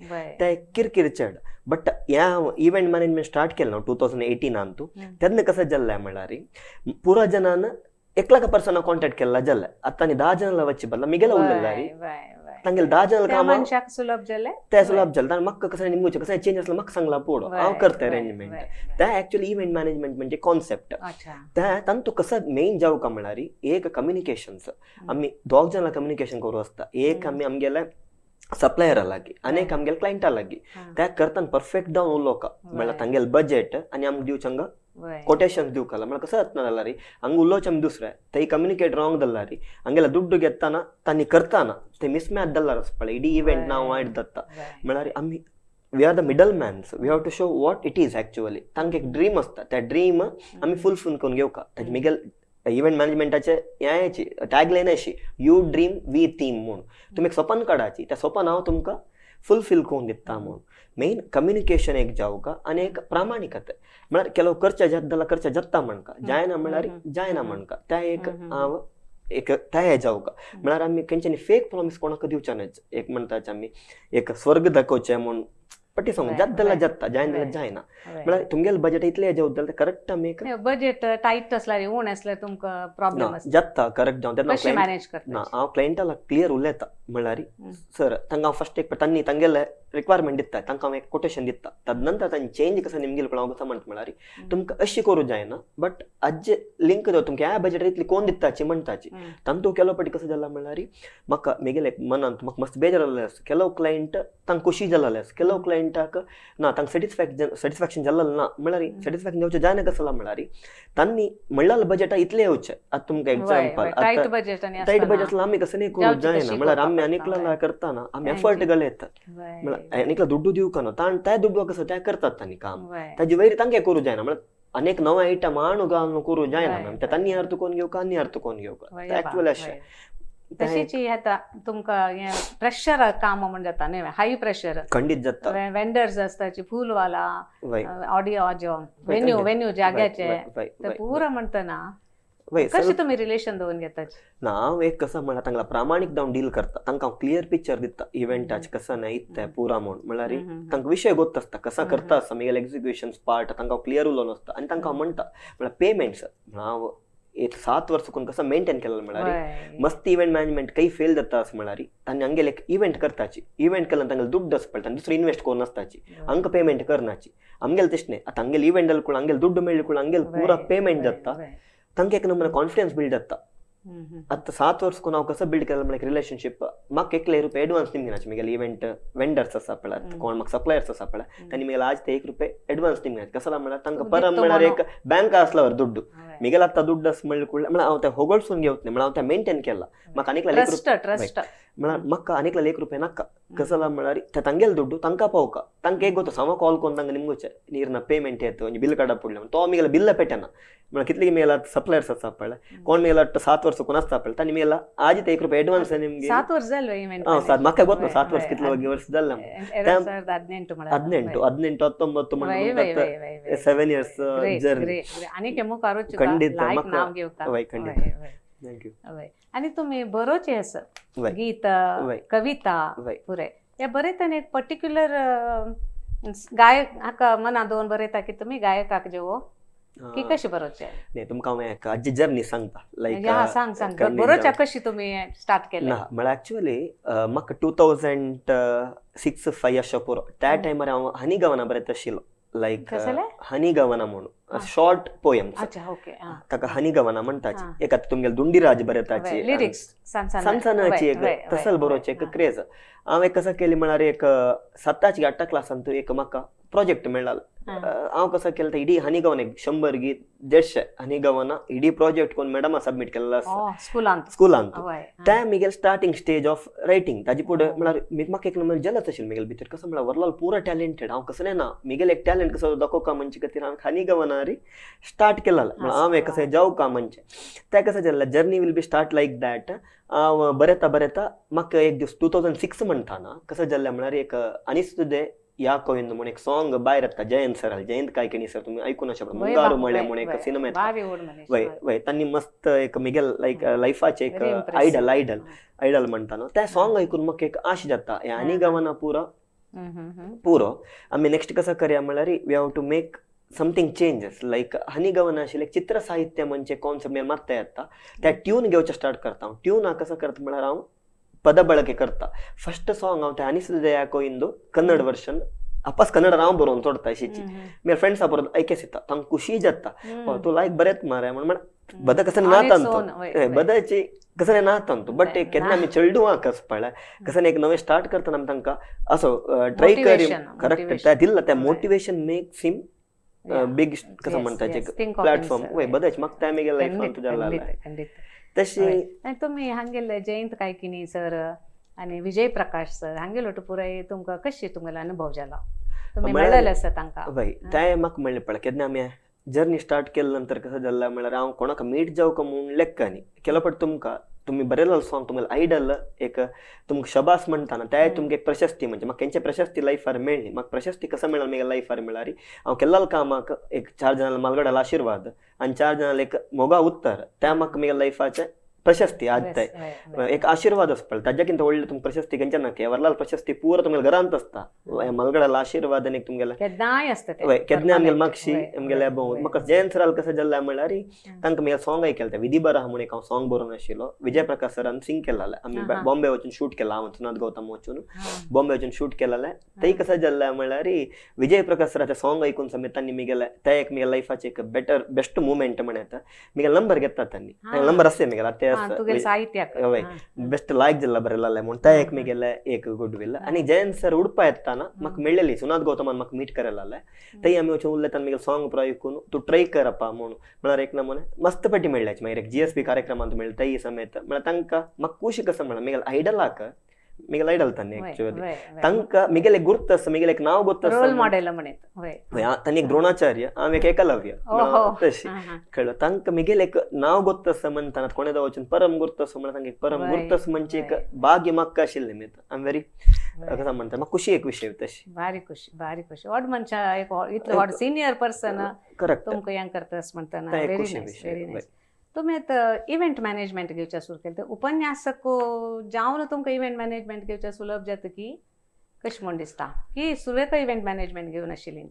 ते किरकिर चड. बट ह्या इव्हेंट मॅनेजमेंट स्टार्ट केलें न्हू 2018 तेन्ना कसं जाल्लें म्हळ्यार पुरा जणान एकला पर्सना कॉन्टॅक्ट केल्ला जाल्लें आतां आनी 10 जाणां वचचे बदला मिगेला उरलें रे तांगेले 10 जाणां काम सुलभ जालें ते सुलभ जालें ताणें म्हाका कसं निमगुचें कसं चेंज आसलें म्हाका सांगलां पोडो हांव करता अरेंजमेंट. ते एक्चुअली इव्हेंट मॅनेजमेंट म्हणजे कॉन्सेप्ट ते तांतू कसं मेन जावका म्हळ्यार एक कम्युनिकेशन्स आमी दोग जाणां कम्युनिकेशन करूं आसता एक आमी आमगेले सप्लायरा लागीं आनी एक आमगेले क्लायंटा लागीं त्या करताना परफेक्ट जावन उलोवका म्हळ्यार तांगेले बजेट आनी आमकां दिवचें हांगा कोटेशन दिवकाला म्हळ्यार कसं जातना जाल्यार हांगा उलोवचें आमी दुसरें थंय कम्युनिकेट रॉंग जाल्यार हांगेले दुड्डू घेतना तांणी करतना ते मिसमॅच जाल्यार आसपा इडी इव्हेंट नांव वायट जाता म्हळ्यार आमी we are the middle mans we have to show what it is actually. तांकां एक ड्रीम आसता त्या ड्रीम आमी फुलफील करून घेवका ताजे मिगेल इव्हेंट मॅनेजमेंटाचे हें टॅगलायन अशी you dream we theme म्हणून तुमी एक सपन काडाची त्या सपन हांव तुमकां फुलफील करून दिता म्हणून मेन कम्युनिकेशन एक जावका आनी एक प्रामाणिकता म्हळ्यार ಕೆಲವು खर्च जात खर्च जाता म्हणका जायना म्हळ्यार जायना म्हणका त्या एक हांव एक त्या जावका म्हळ्यार आमी खंयच्यानी फेक प्रॉमीस कोणाक दिवचे न्हय एक म्हणटाचे आमी एक स्वर्ग दाखोवचें म्हूण पट्टी सांगू जात जाल्यार जाता जायना जाल्यार जायना म्हळ्यार तुमगेलें बजेट इतलें जावत जाल्यार करेक्ट आमी बजेट टायट आसल्यार उणें आसल्यार तुमकां प्रॉब्लम जाता करेक्ट जावन तेन्ना मॅनेज करता ना हांव क्लायंटाला क्लियर उलयता म्हळ्यार सर तांकां हांव फस्ट एक तांणी तांगेले रिक्वायरमेंट दिता तांकां हांव एक कोटेशन दिता तदनंतर तांणी चेंज कसं निमगेलें पण हांव कसं म्हणटा म्हळ्यार तुमकां अशें करूं जायना बट आजचे लिंक दवर तुमकां ह्या बजेट इतली कोण दिताची म्हणटाची तांतू केलो पटी कसं जाला म्हळ्यार म्हाका मेगेले मनांत म्हाका मस्त बेजार जाल्लें आसा ಕೆಲವು क्लायंट तांकां खुशी जाल्लें आसा ಕೆಲವು क्लायंटाक ना तांकां सॅटिस्फॅक्शन जाल्लें ना म्हळ्यार सॅटिस्फॅक्शन जावचें जायना कसं जाला म्हळ्यार तांणी म्हणलें बजेट इतलें येवचें आतां तुमकां example tight budget tight budget आसल्यार आमी कसं न्ही करूं जायना म्हळ्यार आमी आनीकला करतना आमी एफर्ट घालयतात म्हळ्यार आनीकला दुड्डू दिवका ना ताण त्या दुड्डू कसं त्या करतात तांणी काम ताजे वयर तांकां करूं जायना म्हळ्यार अनेक नवे आयटम आणू घालून करू जायना वय, मॅम. ते वय. तांणी अर्थ कोण घेवका आनी अर्थ कोण घेवका वय ते एक्चुअली बा, अशें वय. तशीच ही आतां तुमकां हें प्रेशर काम म्हण जाता न्ही, हाय प्रेशर. खंडीत जाता. वेंडर्स आसताची, फूलवाला, वय ऑडियो, वेन्यू, खंडीत. वेन्यू जाग्याचे वय, वय, ते वय, पुरा म्हणटना वय कशें तुमी रिलेशन दवरून घेतात? ना, हांव एक कसं म्हणल्यार तांकां प्रामाणीक जावन डील करता. तांकां हांव क्लियर पिक्चर दिता इव्हेंटाचे, कसं नाही इत्तें पुरा म्हूण. म्हणल्यार तांकां विशय गोत्त आसता कसा करता आसता मिगेले एक्झिक्युशन पार्ट. तांकां क्लियर उलोवन आसता आनी तांकां हांव म्हणटा म्हळ्यार पेमेंट्स हांव एक 7 वर्स कोण कसं मेंटेन केलें म्हळ्यार मस्त इव्हेंट मॅनेजमेंट काही फेल जाता असं म्हळ्यार तांणी हांगेले एक इव्हेंट करताची, इव्हेंट केल्यान तांगेले दुड्ड आसता पळय, तांणी दुसरो इन्वेस्ट करून आसताची, हांकां पेमेंट करनाची. आमगेले तशें न्ही. आतां हांगेले इव्हेंट जाले कोण हांगेले दुड्ड मेळ्ळे कोण हांगेले पुरा पेमेंट जाता, तांकां एक नंबर कॉन्फिडन्स बिल्ड जाता. आतां 7 वर्स कोण हांव कसो बिल्ड केला म्हळ्यार रिलेशनशीप. म्हाका एकले रुपये एडवान्स निमगिनाचे. म्हगेले इव्हेंट वेंडर्स आसा पळय, कोण म्हाका सप्लायर्स आसा पळय, तांणी म्हगेले आज ते 1 रुपये एडवान्स निमगिनाचे. कसो म्हळ्यार तांकां परम म्हळ्यार एक बँक आसल्यावर दुड्ड मिगेले आतां दुड्ड आसा म्हणल्यार कुडले म्हळ्यार हांव तें होगोळसून घेवत न्ही. म्हळ्यार हांव तें मेंटेन केला. म्हाका आनीक एक ट्रस्ट, ट्रस्ट. म्हळ्यार म्हाका आनीक 1 रुपये नाका. कसला म्हळ्यार ते तांगेले दुड्डू तांकां पावका. तांकां एक गोतो सामा कॉल करून तांकां निमगोचे नीर पेमेंट येता, ಒಂಜಿ बिल काडप पडलें. तो मिगेले बिल पेटना. म्हळ्यार कितले मिगेला सप्लायर्स आसा पळय, कोण मिगेला 7 वर्स कोण आसता पळय, तांणी मिगेला आज ते 1 रुपये एडवान्स निमगे. 7 ವರ್ಷ ಅಲ್ವಾ ಇವೆಂಟ್? ಹಾಂ, ಸಾತ್ म्हाका ಗೊತ್ತು 7 ವರ್ಷ ಕಿತ್ಲೆ ವರ್ಷ जाल्लें. 2018 म्हळ्यार. 18, 18, 19. 7 years journey. आनी केमो कारूच ಖಂಡಿತ, लायक म्हाका- नाव घेवका. वय, खंडीत. वय, वय. Thank you. वय, आनी तुमी बरोवचे आसा वय. गीत, वय. कविता वय. पुरे हे बरयतना एक पर्टिक्युलर गायक हाका मना दवरून बरयता की तुमी गायकाक जेवो की कशें बरोवचें? न्ही, तुमकां हांव एक आजी जर्नी सांगता लायक हा, सांग सांग, बरोवच्या कशी तुमी स्टार्ट केलें? ना, म्हळ्यार एक्चुअली म्हाका 2006-5 अशें पुरो त्या टायमार हांव हनी गवना बरयत आशिल्लो लायक कसले? हनी गवना म्हणून शॉर्ट पोयम्स. अच्छा, ओके. ताका हनी गवना म्हणटाची. एक आतां तुमगेले दुंडीराज बरयताची लिरिक्स सान सान. सनसनाची एक तसल बरोवचें एक क्रेज. हांव एक कसं केली म्हळ्यार एक साताची आठा क्लासान एक म्हाका प्रोजेक्ट मेळ्ळा. हांव कसं केलें, इडी हनी गवन एक 100 गी 150 हनी गवना इडी प्रोजेक्ट कोण मॅडमा सबमीट केलेलो आसा. स्कुलांत? स्कुलांत. वय त्या Miguel starting stage of writing. ताजे फुडें म्हळ्यार म्हाका एक नंबर जलस आशिल्लो मिगेल भितर. कसो म्हळ्यार वरलाल पुरा टॅलेंटेड हांव कसलें ना, मिगेल एक टॅलेंट कसो दाखोवका म्हणचे खातीर हांवें हनी गवनारी स्टार्ट केलें. म्हळ्यार हांव एक कसं जावका म्हणचें. तें कसं जालें, journey will be start like that. हांव बरयता बरयता म्हाका एक दीस 2006 म्हणटाना कसं जालें म्हळ्यार एक आनीस तुजें या कोविंद म्हूण एक सॉंग भायर येता जयंत सर, जयंत कायकिणी सर, तुमी आयकून आसा. मुंगारू मळे म्हूण एक सिनेमा येता. भारी व्हड मनीस. वय वय, तांणी मस्त एक मिगेल लायक लायफाचे एक Very impressive. Idle idle idle म्हणटा न्हू, तें सॉंग आयकून म्हाका एक आश जाता हें आनी गांवांना पुरो पुरो आमी नेक्स्ट कसं करया म्हळ्यार we have to make something changes like honey गवन आशिल्लें चित्र साहित्य म्हणजे कॉन्सेप्ट मेल मात्ता येता. त्या ट्यून घेवचें स्टार्ट करता हांव. ट्यून कसं करता म्हळ्यार हांव पद ಬಳಕೆ करता. फर्स्ट सॉंग हांव तें आनी सुद्दां याको इंदू कन्नड वर्शन अपास कन्नड हांव बरोवन सोडता अशीची. मेरे फ्रेंड्स बरोवन ऐकेस येता, तांकां खुशी जाता, "हो, तूं लायक बरेंच मारे" म्हण. बद कसं नात बदाची कसं नात, बट केन्ना आमी चेडूं कस पळय कसं एक नवें स्टार्ट करतना आमी तांकां असो ट्राय करी. करेक्ट, त्या दिल्ला त्या मोटिवेशन मेक्स हिम बिग कसं म्हणटा प्लॅटफॉर्म. वय, बदच म्हाका त्या मागीर लायफान तुज्या खंडीत. तशी. आनी तुमी हांगेले जयंत कायकिणी सर आनी विजय प्रकाश सर हांगेलो पुराय तुमकां कशी तुमगेलो अनुभव जाला? तुमी मेळ्ळेले आसा तांकां? वय, तें म्हाका म्हणलें पळय, केन्ना आमी जर्नी स्टार्ट केले नंतर कसं जालें म्हळ्यार हांव कोणाक मीट जावका म्हूण लेक्का न्ही केलो, पण तुमकां तुमी बरयलेलो सॉंग तुमगेलो आयडल एक तुमकां शबास म्हणटा ना, ते तुमकां एक प्रशस्ती. म्हणजे म्हाका खंयचे प्रशस्ती लायफार मेळ्ळी. म्हाका प्रशस्ती कसं मेळ्ळी म्हगे लायफार म्हळ्यार हांव केल्लो कामाक एक चार जाणां मालगडाल आशिर्वाद आनी चार जाणां एक मोगा उत्तर, त्या म्हाका म्हगे लायफाचें प्रशस्ती आज ते एक आशिर्वाद आसता पळय. ताज्या किंत व्हडली तुमकां प्रशस्ती खंयच्या ना. वरलाल प्रशस्ती पुरा तुमगेल्या घरांत आसता. मलगडाल आशिर्वाद आनी तुमगेले केन्नाय आसता ते. वय, केन्ना आमगेले मागशी आमगेले म्हाका जयंत सराल कसं जाल्लें म्हळ्यार तांकां म्हगे सॉंग आयकेलें तें विधी बरा म्हूण एक हांव सॉंग बरोवन आशिल्लो. विजय प्रकाश सरान सिंग केल्लें. आमी बॉम्बे वचून शूट केलां. हांव सुनाद गौतम वचून बॉम्बे वचून शूट केलेलें. थंय कसं जाल्लें म्हळ्यार विजय प्रकाश सराचें सॉंग आयकून समेत तांणी मिगेले ते एक म्हगे लायफाचें एक बेटर बेस्ट मुमेंट म्हण येता. मिगेले नंबर घेता तांणी, नंबर आसता मिगेले ते. साहित्याक वय, बेस्ट लायक जाल्ला बरयलेलें म्हूण ते एक मिगेले एक गुड will. आनी जयंत सर उडपा येताना म्हाका मेळ्ळेली, सुनाद गौतमान म्हाका मीट करायला. थंय आमी वचून उलयताना मिगेले सॉंग पुरो आयकून तूं ट्राय करपा म्हूण म्हळ्यार एक नमुने मस्त पटी मेळ्ळ्याचे. मागीर एक जीएसपी कार्यक्रमांत मेळ्ळें थंय समेत. म्हळ्यार तांकां म्हाका खुशी कसं म्हळ्यार मिगेले आयडलाक मिगेल आयडल तान्नी एक्चुअली. तांकां मिगेले गुर्त आसा, मिगेले एक नांव गोत्त आसा. रोल मॉडेल म्हणीत. तांणी एक द्रोणाचार्य, हांव एक एकलव्य तशी कळ्ळो. तांकां मिगेले एक नांव गोत्त आसा म्हणटाना कोणे वचून परम गुर्त आसा म्हणल्यार तांकां एक परम गुर्त आसा म्हणजे एक भाग्य म्हाका आशिल्लें. I am very कसं म्हणटा म्हाका खुशी एक विशय तशी. भारी खुशी, भारी खुशी. व्हड मनशां एक इतलो व्हड सिनियर पर्सन करेक्ट तुमकां हें करता म्हणटाना व्हेरी नायस, व्हेरी नायस. तुमी आतां इव्हेंट मॅनेजमेंट घेवच्या सुरू केलें, तर उपन्यासक जावन तुमकां इव्हेंट मॅनेजमेंट घेवच्या सुलभ जाता की कशें म्हूण दिसता की सुरवेक इव्हेंट मॅनेजमेंट घेवन आशिल्ली?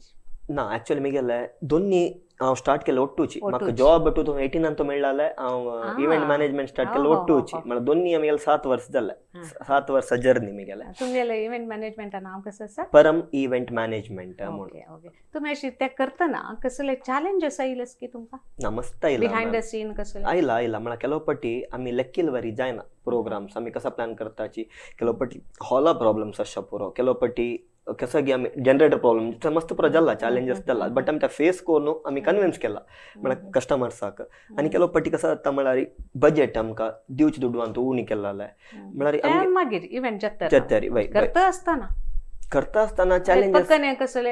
ना, एक्चुअली मिगेले दोन्ही हांव स्टार्ट केलें ಒಟ್ಟುಚಿ. म्हाका जॉब 2018 तो मेळ्ळाले, हांव इव्हेंट मॅनेजमेंट स्टार्ट केलें ಒಟ್ಟುಚಿ. म्हळ्यार दोन्ही मिगेले 7 वर्स जाले, 7 वर्सां जर्नी मिगेले. तुमगेले इव्हेंट मॅनेजमेंटा नांव कसं आसा? परम इव्हेंट मॅनेजमेंट म्हणून. Okay okay. तुमी अशी ते करतना कसले चॅलेंजस आयलेस की तुमकां? ना, मस्त आयला. बिहायंड the scene कसले? आयला आयला. म्हळ्यार ಕೆಲವು पटी आमी लेक्कील वरी जायना प्रोग्राम्स आमी कसा प्लॅन करताची, ಕೆಲವು पटी हॉला प्रॉब्लम्स आसता पुरो, ಕೆಲವು पटी कसं की आमी जनरेटर प्रॉब्लम मस्त पुरो जाल्ला, चॅलेंजस जाल्ला. बट आमी त्या फेस करून आमी कन्विन्स केला म्हळ्यार कस्टमर्साक. आनी ಕೆಲವು पटी कसं जाता म्हळ्यार बजेट आमकां दिवचे दुडू अंतू उणी केल्ले म्हळ्यार मागीर इव्हेंट जाता जाता वय करता आसतना, करता आसतना चॅलेंजस पक्कने कसले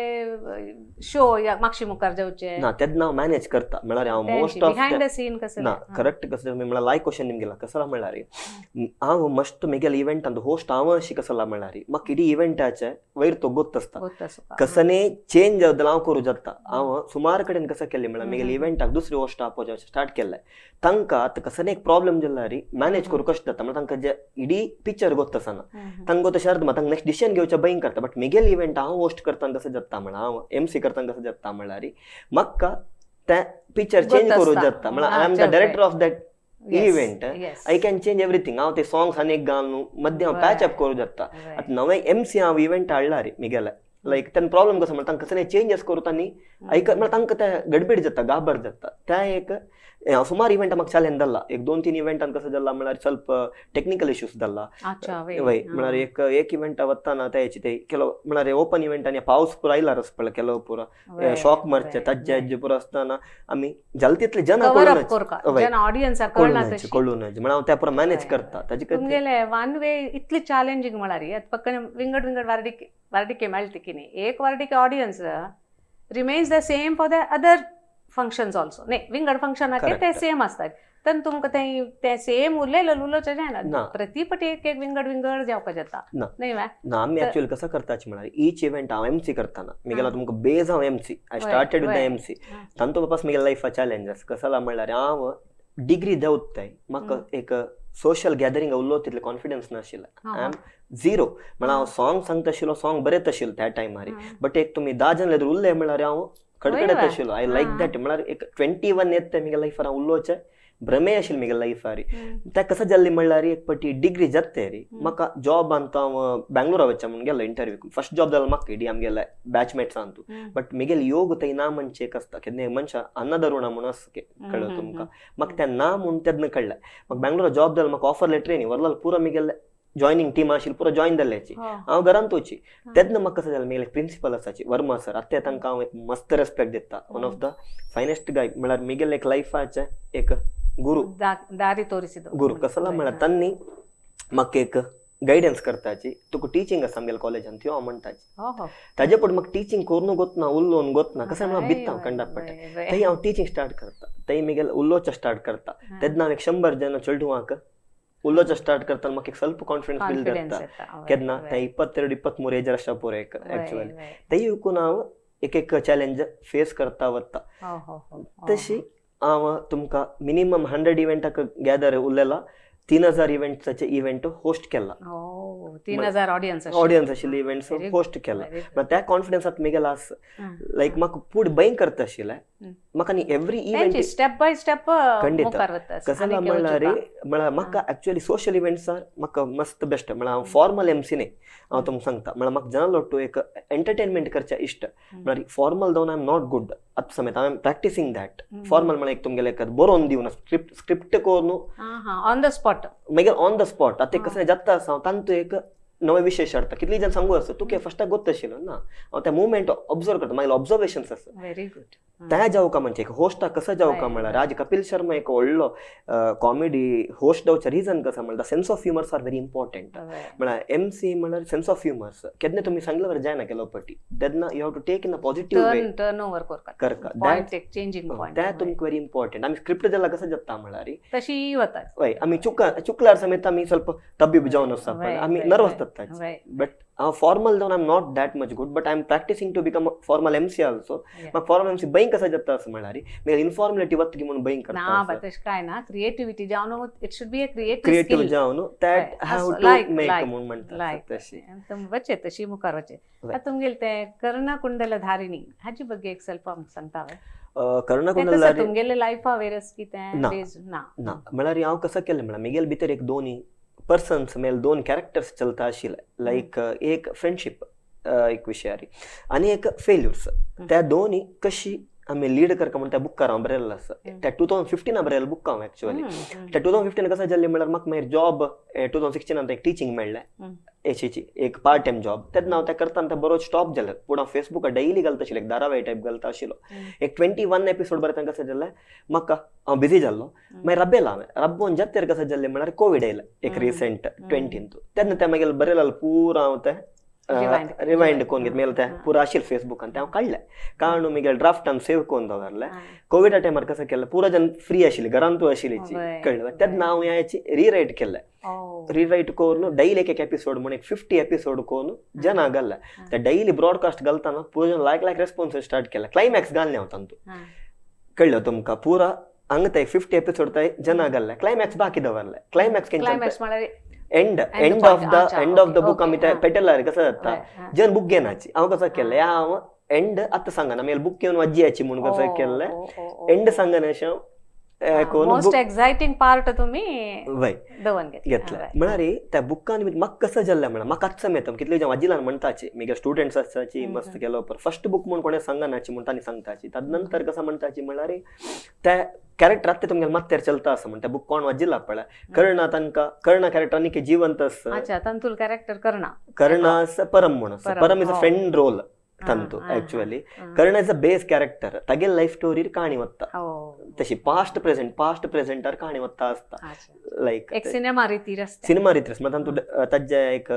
शो मागशी मुखार जावचे ना तेन्ना हांव मॅनेज करता. म्हळ्यार हांव most of behind the scene कसं ना करेक्ट कसं म्हळ्यार लायक क्वेश्चन निमगेला कसला म्हळ्यार हांव मस्त मिगेल इव्हेंट अंत होस्ट हांव अशी कसला म्हळ्यार म्हाका इडी इव्हेंटाचे वयर तो गोत्त आसता कसने चेंज जावं हांव करूं जाता. हांव सुमार कडेन कसं केल्लें म्हळ्यार मिगेल इव्हेंटाक दुसरी होस्ट आपोवचें स्टार्ट केल्लें, तांकां आतां कसने एक प्रॉब्लम जाल्यार मॅनेज करूं कशें जाता म्हळ्यार तांकां जे इडी पिक्चर गोत्त आसना तांकां गोत्त शर्द तांकां नेक्स्ट डिसिजन घेवचें भंय करता. बट मिगेल इव्हेंट हांव होस्ट करतना कसं जाता म्हळ्यार हांव एम सी करतना कसं जाता म्हणल्यार म्हाका तें पिक्चर चेंज करूं जाता. म्हळ्यार I am the director of that event, I can change everything. हांव ते सॉंग्स आनी एक घालून मध्य हांव पॅच अप करूं जाता. आतां नवे एम सी हांव इव्हेंट हाडला रे मिगेले लायक तेन्ना प्रॉब्लम कसो म्हळ्यार तांकां कसले चेंजीस करूं तांणी आयक म्हळ्यार तांकां ते गडबड जाता, गाबर जाता. त्या एक सुमार इव्हेंट म्हाका चॅलेंज जाल्ला. एक 2-3 इव्हेंटान कसं जाल्ला म्हळ्यार ಸ್ವಲ್ಪ ಟೆಕ್निकल इश्यूज जाल्ला वय. म्हळ्यार एक एक इव्हेंट वतना त्याची ते ಕೆಲವು म्हळ्यार ओपन इव्हेंट आनी पावस पुरो आयला रस ಕೆಲವು ಪೂರ शॉक मारचे ताज्जे आज्जे पुरो आसतना आमी जाता तितले जन कळून म्हळ्यार हांव त्या पुरो मॅनेज करता. ताजे तुमगेले वन वे इतली चॅलेंजींग म्हळ्यार पक्कने विंगड विंगड वार्डिके वार्डिके मेळटा की न्ही, एक वार्डिके audience remains the same for the other functions also न्ही, विंगड फंक्शनाक ते सेम आसतात. तर तुमकां ते ते सेम उरलेले उलोवचें जायना, प्रति पटी एक एक विंगड विंगड जावपाक जाता न्ही. ना आमी एक्चुअली कसं करताची म्हळ्यार ईच इव्हेंट हांव एम सी करतना मिगेला तुमकां बेज हांव M C, I started with the M C. तांतो बापास मिगेले लायफा चॅलेंजस कसला म्हळ्यार हांव डिग्री देंवताय म्हाका एक सोशल गॅदरिंग उरलो तितले कॉन्फिडन्स नाशिल्लें, I am zero. म्हळ्यार हांव सॉंग सांगता आशिल्लो, सॉंग बरयत आशिल्लो त्या टायमार, बट एक तुमी 10 जण एदूर उरले म्हळ्यार हांव कडकडत आशिल्लो. I like that म्हळ्यार एक 21 येता मिगे लायफार हांव उलोवचें भ्रमे आशिल्लें मिगे लायफार. त्या कसं जाल्ली म्हणल्यार एक पटी डिग्री जाता रे म्हाका जॉब अंत हांव बेंगलोरा वचचें म्हणून गेलो इंटरव्यू, फर्स्ट जॉब जालो म्हाका इडी आमगेले बॅचमेट्स अंतू. बट मिगेल योग थंय ना म्हणचे एक आसता केन्ना मनशा अन्नदरुणा म्हणून आसता कळ्ळो तुमकां, म्हाका तें ना म्हूण तेन्ना कळ्ळें. म्हाका बेंगलोरा जॉब जालो, म्हाका ऑफर लेटर येयनी व्हरलो पुरो मिगेले जॉयनिंग टीम आशिल्ली पुरो जॉयन जाल्ल्याची हांव घरांत वची. तेन्ना म्हाका कसं जालें मिगेले प्रिंसिपल आसाची वर्मा सर, आतां तांकां हांव एक मस्त रेस्पेक्ट दिता, one of the finest guy म्हळ्यार मिगेले एक लायफाचें एक गुरु दारी तोरिसिदो गुरु कसला म्हळ्यार तांणी म्हाका एक गायडन्स करताची, तुका टिचींग आसा आमगेल्या कॉलेजान त्यो हांव म्हणटाची. ताजे पट म्हाका टिचींग करून गोतना उलोवन गोतना कसं म्हळ्यार भित्ता हांव कंडापट थंय हांव टिचींग स्टार्ट करता, थंय मिगेले उलोवचें स्टार्ट करता. तेन्ना हांव एक 100 जन चेडवांक उलोवचें स्टार्ट करता, म्हाका एक ಸ್ವಲ್ಪ ಕಾನ್ಫಿಡೆನ್ಸ್ ಬಿಲ್ಡ್ ಆಗ್ತಾ ಕೆದ್ನ 22 23 ಏಜ್ ಅಷ್ಟ ಪೂರ एक एक्चुअली थंय हांव एक एक चॅलेंज फेस करता वता. तशी हांव तुमकां मिनिमम 100 इव्हेंटाक गॅदर उरलेला, 3000 इव्हेंट्साचे इव्हेंट होस्ट केला, 3000 ऑडियन्स ऑडियन्स आशिल्ले इव्हेंट्स होस्ट केला. त्या कॉन्फिडन्स मिगेला आस लायक म्हाका फूड भंय करता आशिल्लें म्हाका न्ही every event step by step खंडित कसं म्हणल्यार म्हळ्यार म्हाका एक्चुअली सोशल इव्हेंट्सार म्हाका मस्त बेस्ट म्हळ्यार हांव फॉर्मल एम सी न्ही, हांव तुमकां सांगता म्हळ्यार म्हाका जनां लोटू एक एंटरटेनमेंट करचें इश्ट म्हळ्यार फॉर्मल जावन I am not good आतां समेत I am practising that formal म्हळ्यार एक तुमगेलें एक बरोवन दिवन स्क्रिप्ट करून ऑन the spot मागीर ऑन the spot आतां कसलें जाता आसा हांव तांतू एक नवे विशय हाडटा. कितली जाण सांगू आसता तुका फस्टाक गोत्त आशिल्लो ना, हांव ते मुवमेंट ऑब्जर्व करता, मागीर ऑब्जर्वेशन्स आसा. Very good. त्या जावका म्हणजे एक होस्टाक कसो जावका म्हळ्यार राज कपिल शर्मा एक व्हडलो कॉमेडी होस्ट जावचें रिजन कसो म्हळ्यार sense of humours are very important. म्हळ्यार एम सी म्हळ्यार सेन्स ऑफ ह्युमर्स केन्ना तुमी सांगल्यार जायना केलो पटी तेन्ना you have to take in a positive way. Turn over करता करका. पॉइंट एक चेंजिंग पॉइंट ते तुमकां व्हेरी इम्पॉर्टंट. आमी स्क्रिप्ट जाल्यार कसं जाता म्हळ्यार तशी वता. हय, आमी चुकल्यार समेत आमी ಸ್ವಲ್ಪ तब्बीब जावन आसता, आमी नर्वस जाता. बट हांव फॉर्मल जावन I am not that much good, but I am practicing to become formal M C also. म्हाका फॉर्मल एम सी बैं कसं जाता असं म्हळ्यार मागीर इन्फॉर्मलिटी वतकी म्हणून बैं ना करता. बा, तशें काय ना, क्रिएटिविटी जावन it should be a creative creative जावन that have to make म्हणून म्हणटा तशी. वचे तशी मुखार वचे. आतां तुमगेले ते कर्णकुंडल धारिणी हाची ಬಗ್ಗೆ एक ಸ್ವಲ್ಪ आमकां सांगता हांवें. कर्णकुंडल तुमगेले लायफा वयर कितें ना ना म्हळ्यार हांव कसं केलें म्हळ्यार म्हगेले भितर एक दोनी पर्सन्स मेल दोन कॅरेक्टर्स चलता आशिल्ले. लायक एक फ्रेंडशीप एक विशयारी आनी एक फेल्युर्स, त्या दोनी कशी आमी लीड करका म्हण त्या बुकार हांव बरयल्लो आसा. त्या 2015 बरयल्लो बुक हांव एक्चुअली. त्या 2015 कसं जाल्लें म्हळ्यार म्हाका मागीर जॉब 2016 एक टिचींग मेळ्ळें एशीची एक पार्ट टायम जॉब. तेन्ना हांव तें करतना तें बरो स्टॉप जालें. पूण हांव फेसबुकार डेली घालता आशिल्लो, एक धारावाही टायप घालता आशिल्लो. एक 21 एपिसोड बरयतना कसं जालें म्हाका हांव बिजी जाल्लो, मागीर रब्बेला हांवें रब्बोन जात्तेर कसं जालें म्हळ्यार कोवीड आयलें एक रिसेंट 20. तेन्ना तें मागीर बरयलें पुरो हांव तें रिवायंड कोन्न घेत मेल तें पुरो आशिल्लें फेसबुकान तें हांव काडलें काडून मागीर ड्राफ्टान सेव कोन्न दवरलें. कोविडा टायमार कसं केलें पुरो जन फ्री आशिल्ली घरांतू आशिल्ली कळ्ळें. तेन्ना हांव ह्याची रिरायट केलें. रिरायट करून डैली एक एक एपिसोड म्हूण एक 50 एपिसोड करून जना घाल्ले. ते डैली ब्रॉडकास्ट घालतना पुरो जन लायक लायक रेस्पॉन्स स्टार्ट केले. क्लायमॅक्स घालणे हांव तांतू कळ्ळें तुमकां पुरा हांगा ते 50 एपिसोड ते जना घाल्ले. क्लायमॅक्स बाकी दवरले. Climax end end of the end of the book आमी ते पेटलार कसं जाता जन बुक घेनाची हांव कसं केलें हांव एंड आतां सांगना मागीर बुक घेवन वाजयाची म्हूण कसं केल्लें एंड सांगना अशें मोस्ट एक्सायटिंग पार्ट तुमी वय घेतले. म्हळ्यार त्या बुकान म्हाका कसं जाल्लें म्हळ्यार म्हाका आत्तां येता कितले जाण वाजिलान म्हणटाची मागीर स्टुडंट्स आसताची मस्त केलो पर फर्स्ट बुक म्हूण कोणें सांगनाची म्हूण तांणी सांगताची. ताजे नंतर कसं म्हणटाची म्हळ्यार त्या कॅरेक्टर आत्तां तुमगेले माथ्यार चलता आसा म्हण त्या बुक कोण वाजिला पळय कर्ण तांकां कर्ण कॅरेक्टर आनी जिवंत आसा. तांतूल कॅरेक्टर कर्ण कर्ण आसा परम म्हूण आसा. Param is a friend role ತಂತು actually. Karna is a base character. तागेले लायफ स्टोरीर काणी वता तशी पास्ट प्रेझेंट पास्ट प्रेझेंटार काणी वता आसता. लायक एक सिनेमा रितीर सिनेमा रितीर आसता. तांतू ताजे एक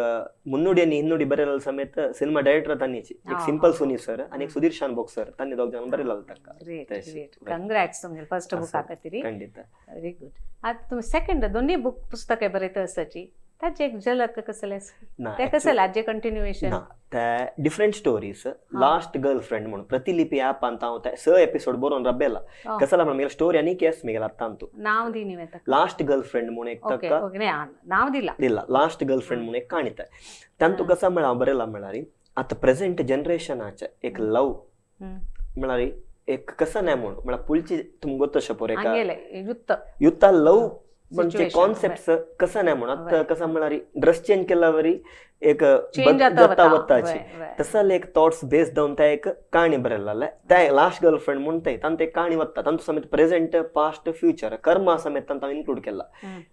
मुन्नुडी आनी हिन्नुडी बरयलेलो समेत सिनेमा डायरेक्टर तांणीची एक सिंपल सुनी सर आनी एक सुधीर शानभोग सर तांणी दोग जाण बरयलेलो ताका. कंग्रॅट्स तुमगे फर्स्ट बुक खातीर. खंडीत. Very good. आतां तुमी सेकंड दोन्ही बुक पुस्तकां बरयता आसाची ताचे एक झलक कसले ते कसले हाजे कंटिन्युएशन ना ते different stories. Last girl friend म्हणून प्रतिलिपी ॲपांत हांव ते 6 एपिसोड बरोवन रब्बेला कसला म्हण म्हगेले स्टोरी आनी केस म्हगेले आतां नांव दी न्ही लास्ट गर्ल फ्रेंड म्हणून एक ताका नांव दिला दिला लास्ट गर्ल फ्रेंड म्हणून एक काणी ते तांतू कसं म्हळ्यार हांव बरयला म्हळ्यार आतां प्रेझेंट जनरेशनाचे एक लव म्हळ्यार एक कसं नाही म्हणून म्हळ्यार पुलची तुमकां गोत्त अशें पोर युत्त युत्ता लव म्हणजे कॉन्सेप्ट कसं नाही म्हणून आतां कसं म्हळ्यार ड्रेस चेंज केल्यावरी एक जाता वताची तसले एक थॉट्स बेस जावन त्या एक काणी बरयलेले त्या लास्ट गर्ल फ्रेंड म्हणून ते तांतू एक काणी वता तांतू समेत प्रेझेंट पास्ट फ्युचर कर्मा समेत तांतू इन्क्लूड केला.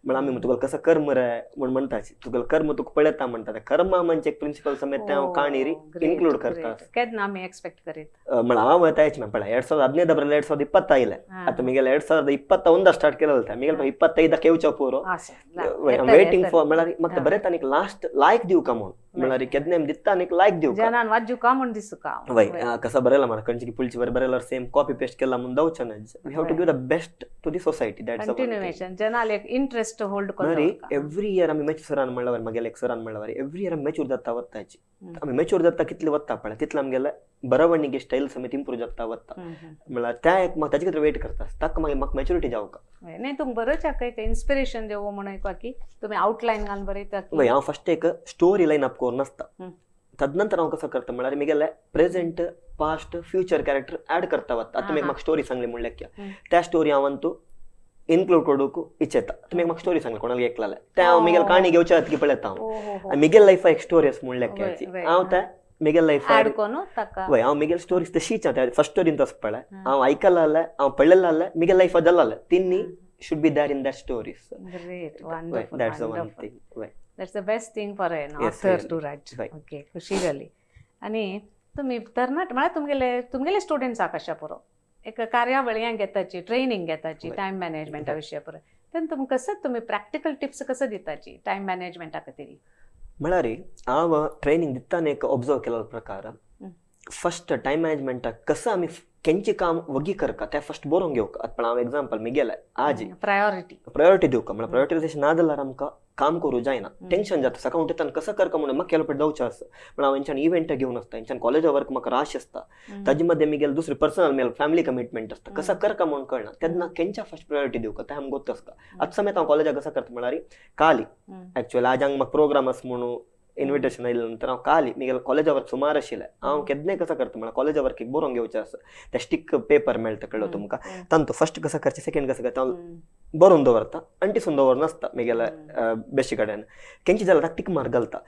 म्हळ्यार आमी तुका कसं कर्म रे म्हूण म्हणटाची तुका कर्म तुका पळयता म्हणटा कर्मा म्हणजे एक प्रिन्सिपल समेत त्या काणी इन्क्लूड करता. केन्ना आमी एक्सपेक्ट करीत म्हळ्यार हांव वतायच पळय 2015 बरयले 2020 आयले आतां म्हगेले 2021 स्टार्ट केलें म्हगेले 25 येवच्या पुरो वेटिंग फॉर म्हळ्यार म्हाका बरें आनी लास्ट लायक दिवका म्हूण म्हळ्यार केन्ना दिता आनी लायक दिवका जनान वाजूका म्हूण दिसुका वय कसं बरयला म्हाका खंयची पुलची बरें बरयल्यार सेम कॉपी पेस्ट केला म्हूण जावचें ना. We have to give the best to the society. That's continuation जनाल एक इंट्रस्ट होल्ड करता. एव्हरी इयर आमी मॅच्युर सरान म्हणल्यार म्हगेले एक सरान म्हणल्यार एव्हरी इयर आमी मॅच्युर जाता वताची आमी मॅच्युर जाता कितले वता पळय तितले आमगेले बरवणीगे स्टायल समेत इम्प्रूव जाता वता म्हळ्यार त्या एक म्हाका ताजे खातीर वेट करता ताका मागीर म्हाका मॅच्युरिटी जावका. नाही तुमकां बरोवच्याक एक इन्स्पिरेशन देवो म्हणून की तुमी आउटलायन घालून बरयता. वय हांव फस्ट एक स्टोरी लायन अप करून आसता तदनंतर हांव कसं करता म्हळ्यार म्हगेले present past future character add करता वता. आतां तुमी म्हाका स्टोरी सांगली म्हणल्यार त्या स्टोरी हांव तूं इन्क्लूड करूंक इच्छेता. तुमी म्हाका स्टोरी सांगली कोणाक एकलाले त्या हांव म्हगेले काणी घेवच्या जातकी पळयता हांव म्हगेले लायफा एक स्टोरी आसा म्हणल्यार हांव त्या म्हगेले लायफार वय हांव म्हगेले स्टोरीज तशीच फर्स्ट स्टोरीन तसो पळय हांव आयकलां जाल्यार हांव पळयलें जाल्यार म्हगेले लायफा जालें तिन्नी should be there in that stories. Great, wonderful. That's the one thing. That's the best thing for an Yes, author really. To write. Right. Okay, खुशी जाली. आनी तुमी तरणाट म्हळ्यार तुमगेले स्टुडंट्साक अशें पुरो एक कार्यावळी घेताची, ट्रेनिंग घेताची टायम मॅनेजमेंटा विशया पुरो, तेन्ना तुमी कसं तुमी प्रॅक्टिकल टिप्स कसं दिताची टायम मॅनेजमेंटा खातीर? म्हळ्यार हांव ट्रेनिंग दिताना एक ऑब्जर्व केलो प्रकार, फस्ट टायम मॅनेजमेंटाक कसं आमी केंचे काम वगी करका तें फस्ट बरोवन घेवका. आतां हांव एग्जाम्पल मिगेलें आजी प्रायोरिटी. प्रायोरिटी दिवका. म्हळ्यार प्रायोरिटायझेशन ना जाल्यार आमकां काम करूं जायना, टेन्शन जाता. सकाळ उठताना कसं करका म्हणून म्हाका केलो पळय जावचें आसा. म्हळ्यार हांव हेंच्यान इव्हेंट घेवन आसता, हेंच्यान कॉलेजा वर्क म्हाका राश आसता, ताजे मदें मिगेल दुसरे पर्सनल मेल फॅमिली कमिटमेंट आसता, कसं करका म्हणून कळना. तेन्ना केंच्या फस्ट प्रायोरिटी दिवका तें आमकां गोत्त आसता. आतां समेत हांव कॉलेजाक कसं करता म्हळ्यार काली ऍक्च्युअली आज हांगा म्हाका प्रोग्राम आसा म्हणून इन्विटेशन आयलें नंतर हांव काली मिगेल कॉलेजा वर्क सुमार आशिल्लें. हांव केन्नाय कसं करता म्हळ्यार कॉलेजा वर्क एक बरोवन घेवचें आसा, ते स्टीक पेपर मेळटा, कळ्ळो तुमकां, तांतू फस्ट कसं करचें, सेकंड कसं करचें हांव बरोवन दवरता. अंटीसून दवरना आसता मिगेले बेशी कडेन केंची जाल्यार ताका टीक मार्क घालता.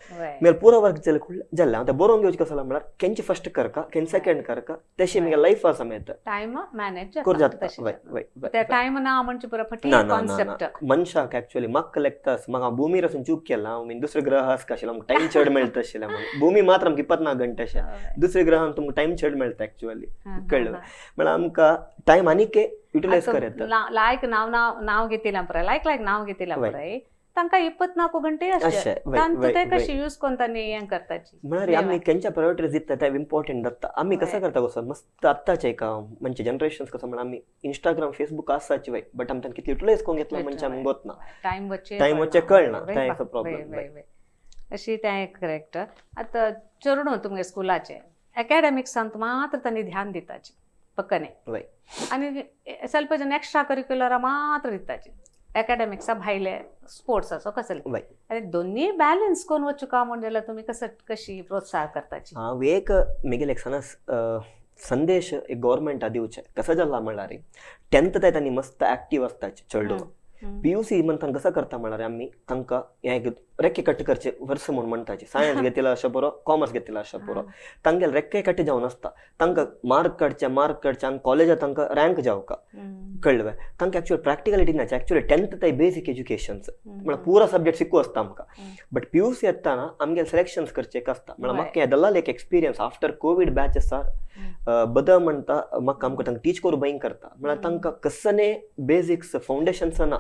मेल पुरो वर्क जालें जालें हांव तें बरोवन घेवचें कसं म्हळ्यार केंची फस्ट करका, केंच सेकंड करका, तेशी मिगेले लायफ आसा मेळटा. टायम मॅनेज करूं जाता. वय वय ते टायम ना म्हणजे पुरो फटी ना ना ना. कॉन्सेप्ट. मनशाक ऍक्च्युअली म्हाका लेगता म्हाका हांव भूमीर वचून चूक केला, हांव मीन दुसरे ग्रह आसका आशिल्लो, आमकां टायम चड मेळटा आशिल्लें म्हणून. भूमी मात्र आमकां 24 घंटे अशें, दुसऱ्या ग्रहान तुमकां टायम चड मेळटा ऍक्च्युअली, कळ्ळें? म्हळ्यार आमकां टायम आनीक युटिलायज कर येता. लायक नाव नाव नाव घेतिला ಪರ ಲೈಕ್ ಲೈಕ್ ನಾವ್ घेतिला ಪರ तांकां 24 ಗಂಟೆ ಅಷ್ಟೇ. अशें वय तांतू वय ते वय कशी यूज कोन्न हें करताची. म्हळ्यार आमी केंच्या प्रायोरिटीज दिता ते इम्पॉर्टंट जाता. आमी कसं करता कसं मस्त आत्ताचे एक म्हणजे जनरेशन कसं म्हळ्यार आमी इंस्टाग्राम फेसबूक आसाची वय, बट आमी तांकां कितले युटिलायज करून घेतला म्हणजे आमकां गोत ना. टायम वच्चे टायम वच्चे कळना, तें एक प्रॉब्लेम. अशी तें करेक्ट. आतां चेडूं तुमगे स्कुलाचे एकाडेमिक्सान मात्र तांणी ध्यान दिताची पक्कने आनी ಸ್ವಲ್ಪ ಜನ ಎಕ್ಸ್ಟ್ರಾ करिक्युलर मात्र दिताची, एकाडेमिक्सा भायले स्पोर्ट्स असो कसले आनी दोन्ही बॅलन्स करून वचूं का म्हण जाल्यार तुमी कसं कशी प्रोत्साह करताची? हांव एक मिगेल एक सणस संदेश एक गव्हर्मेंटा दिवचें कसं जाला म्हळ्यार टेंथ ते तांणी मस्त ऍक्टिव्ह आसताचे चेडूं, पीयूसी म्हण तांकां कसं करता म्हळ्यार आमी तांकां हें एक रेक्के कट करचे वर्स म्हूण म्हणटाचे. सायन्स घेतिला अशें पुरो, कॉमर्स घेतिला अशें पुरो, तांगेले रेक्के कट जावन आसता. तांकां मार्क काडचे, मार्क काडचे आनी कॉलेजात तांकां रँक जावका, कळ्ळें? तांकां एक्चुअल प्रॅक्टिकलिटी नाचे. एक्चुअली टेंथ ते बेसीक एज्युकेशन्स म्हळ्यार पुरा सब्जेक्ट शिकू आसता आमकां, बट पीयूसी येताना आमगेले सिलेक्शन्स करचे एक आसता. म्हळ्यार म्हाका हें दल्लाल एक एक्सपिरियन्स आफ्टर कोवीड बॅच आसा बद म्हणटा म्हाका आमकां तांकां टीच करूं भंय करता. म्हळ्यार तांकां कसने बेसिक्स फावंडेशन्स ना.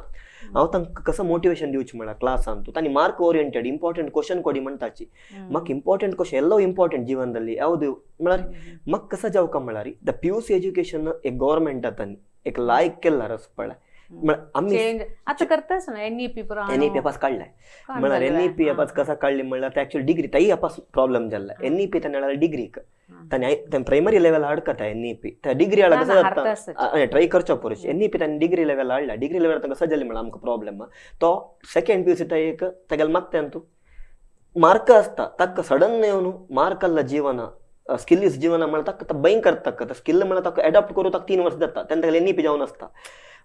हांव तांकां कसं मोटिवेशन दिवचें म्हळ्यार क्लासान तूं तांणी मार्क ओरिएंटेड इंपॉर्टंट क्वेश्चन कोडी म्हणटाची. म्हाका इंपॉर्टंट क्वेश्चन ಎಲ್ಲವೂ ಇಂಪಾರ್ಟೆಂಟ್ ಜೀವನದಲ್ಲಿ ಯಾವುದು म्हळ्यार म्हाका कसं जावका म्हळ्यार the PUC education एक गव्हर्मेंट आतां एक लायक केल्ला रस पळय म्हळ्यार आमी चेंज आतां करताच न्हू एनईपी पुरो. एनईपी अपास काडलाय. म्हळ्यार एनईपी अपास कसा काडली म्हळ्यार ते ऍक्च्युअली डिग्री ताई अपास प्रॉब्लेम जाल्ला. एनईपी ताणें म्हळ्यार डिग्रीक ताणें ते प्रायमरी लेवल हाडकता एनईपी त्या डिग्री हाडला कसं जाता ट्राय करचो पुरुश एनईपी ताणें डिग्री लेवल हाडला. डिग्री लेवल तांकां कसं जाली म्हळ्यार आमकां प्रॉब्लेम तो सेकंड पीयूसी ता एक तागेले मागता तूं मार्क आसता ताका सडन येवन मार्क अಲ್ಲ ಜೀವನ, स्किल is ಜೀವನ म्हळ्यार ताका भयंकर ताका स्किल म्हळ्यार ताका एडॉप्ट करूं ताका 3 वर्स जाता तेन्ना ताका एनईपी जावन आसता.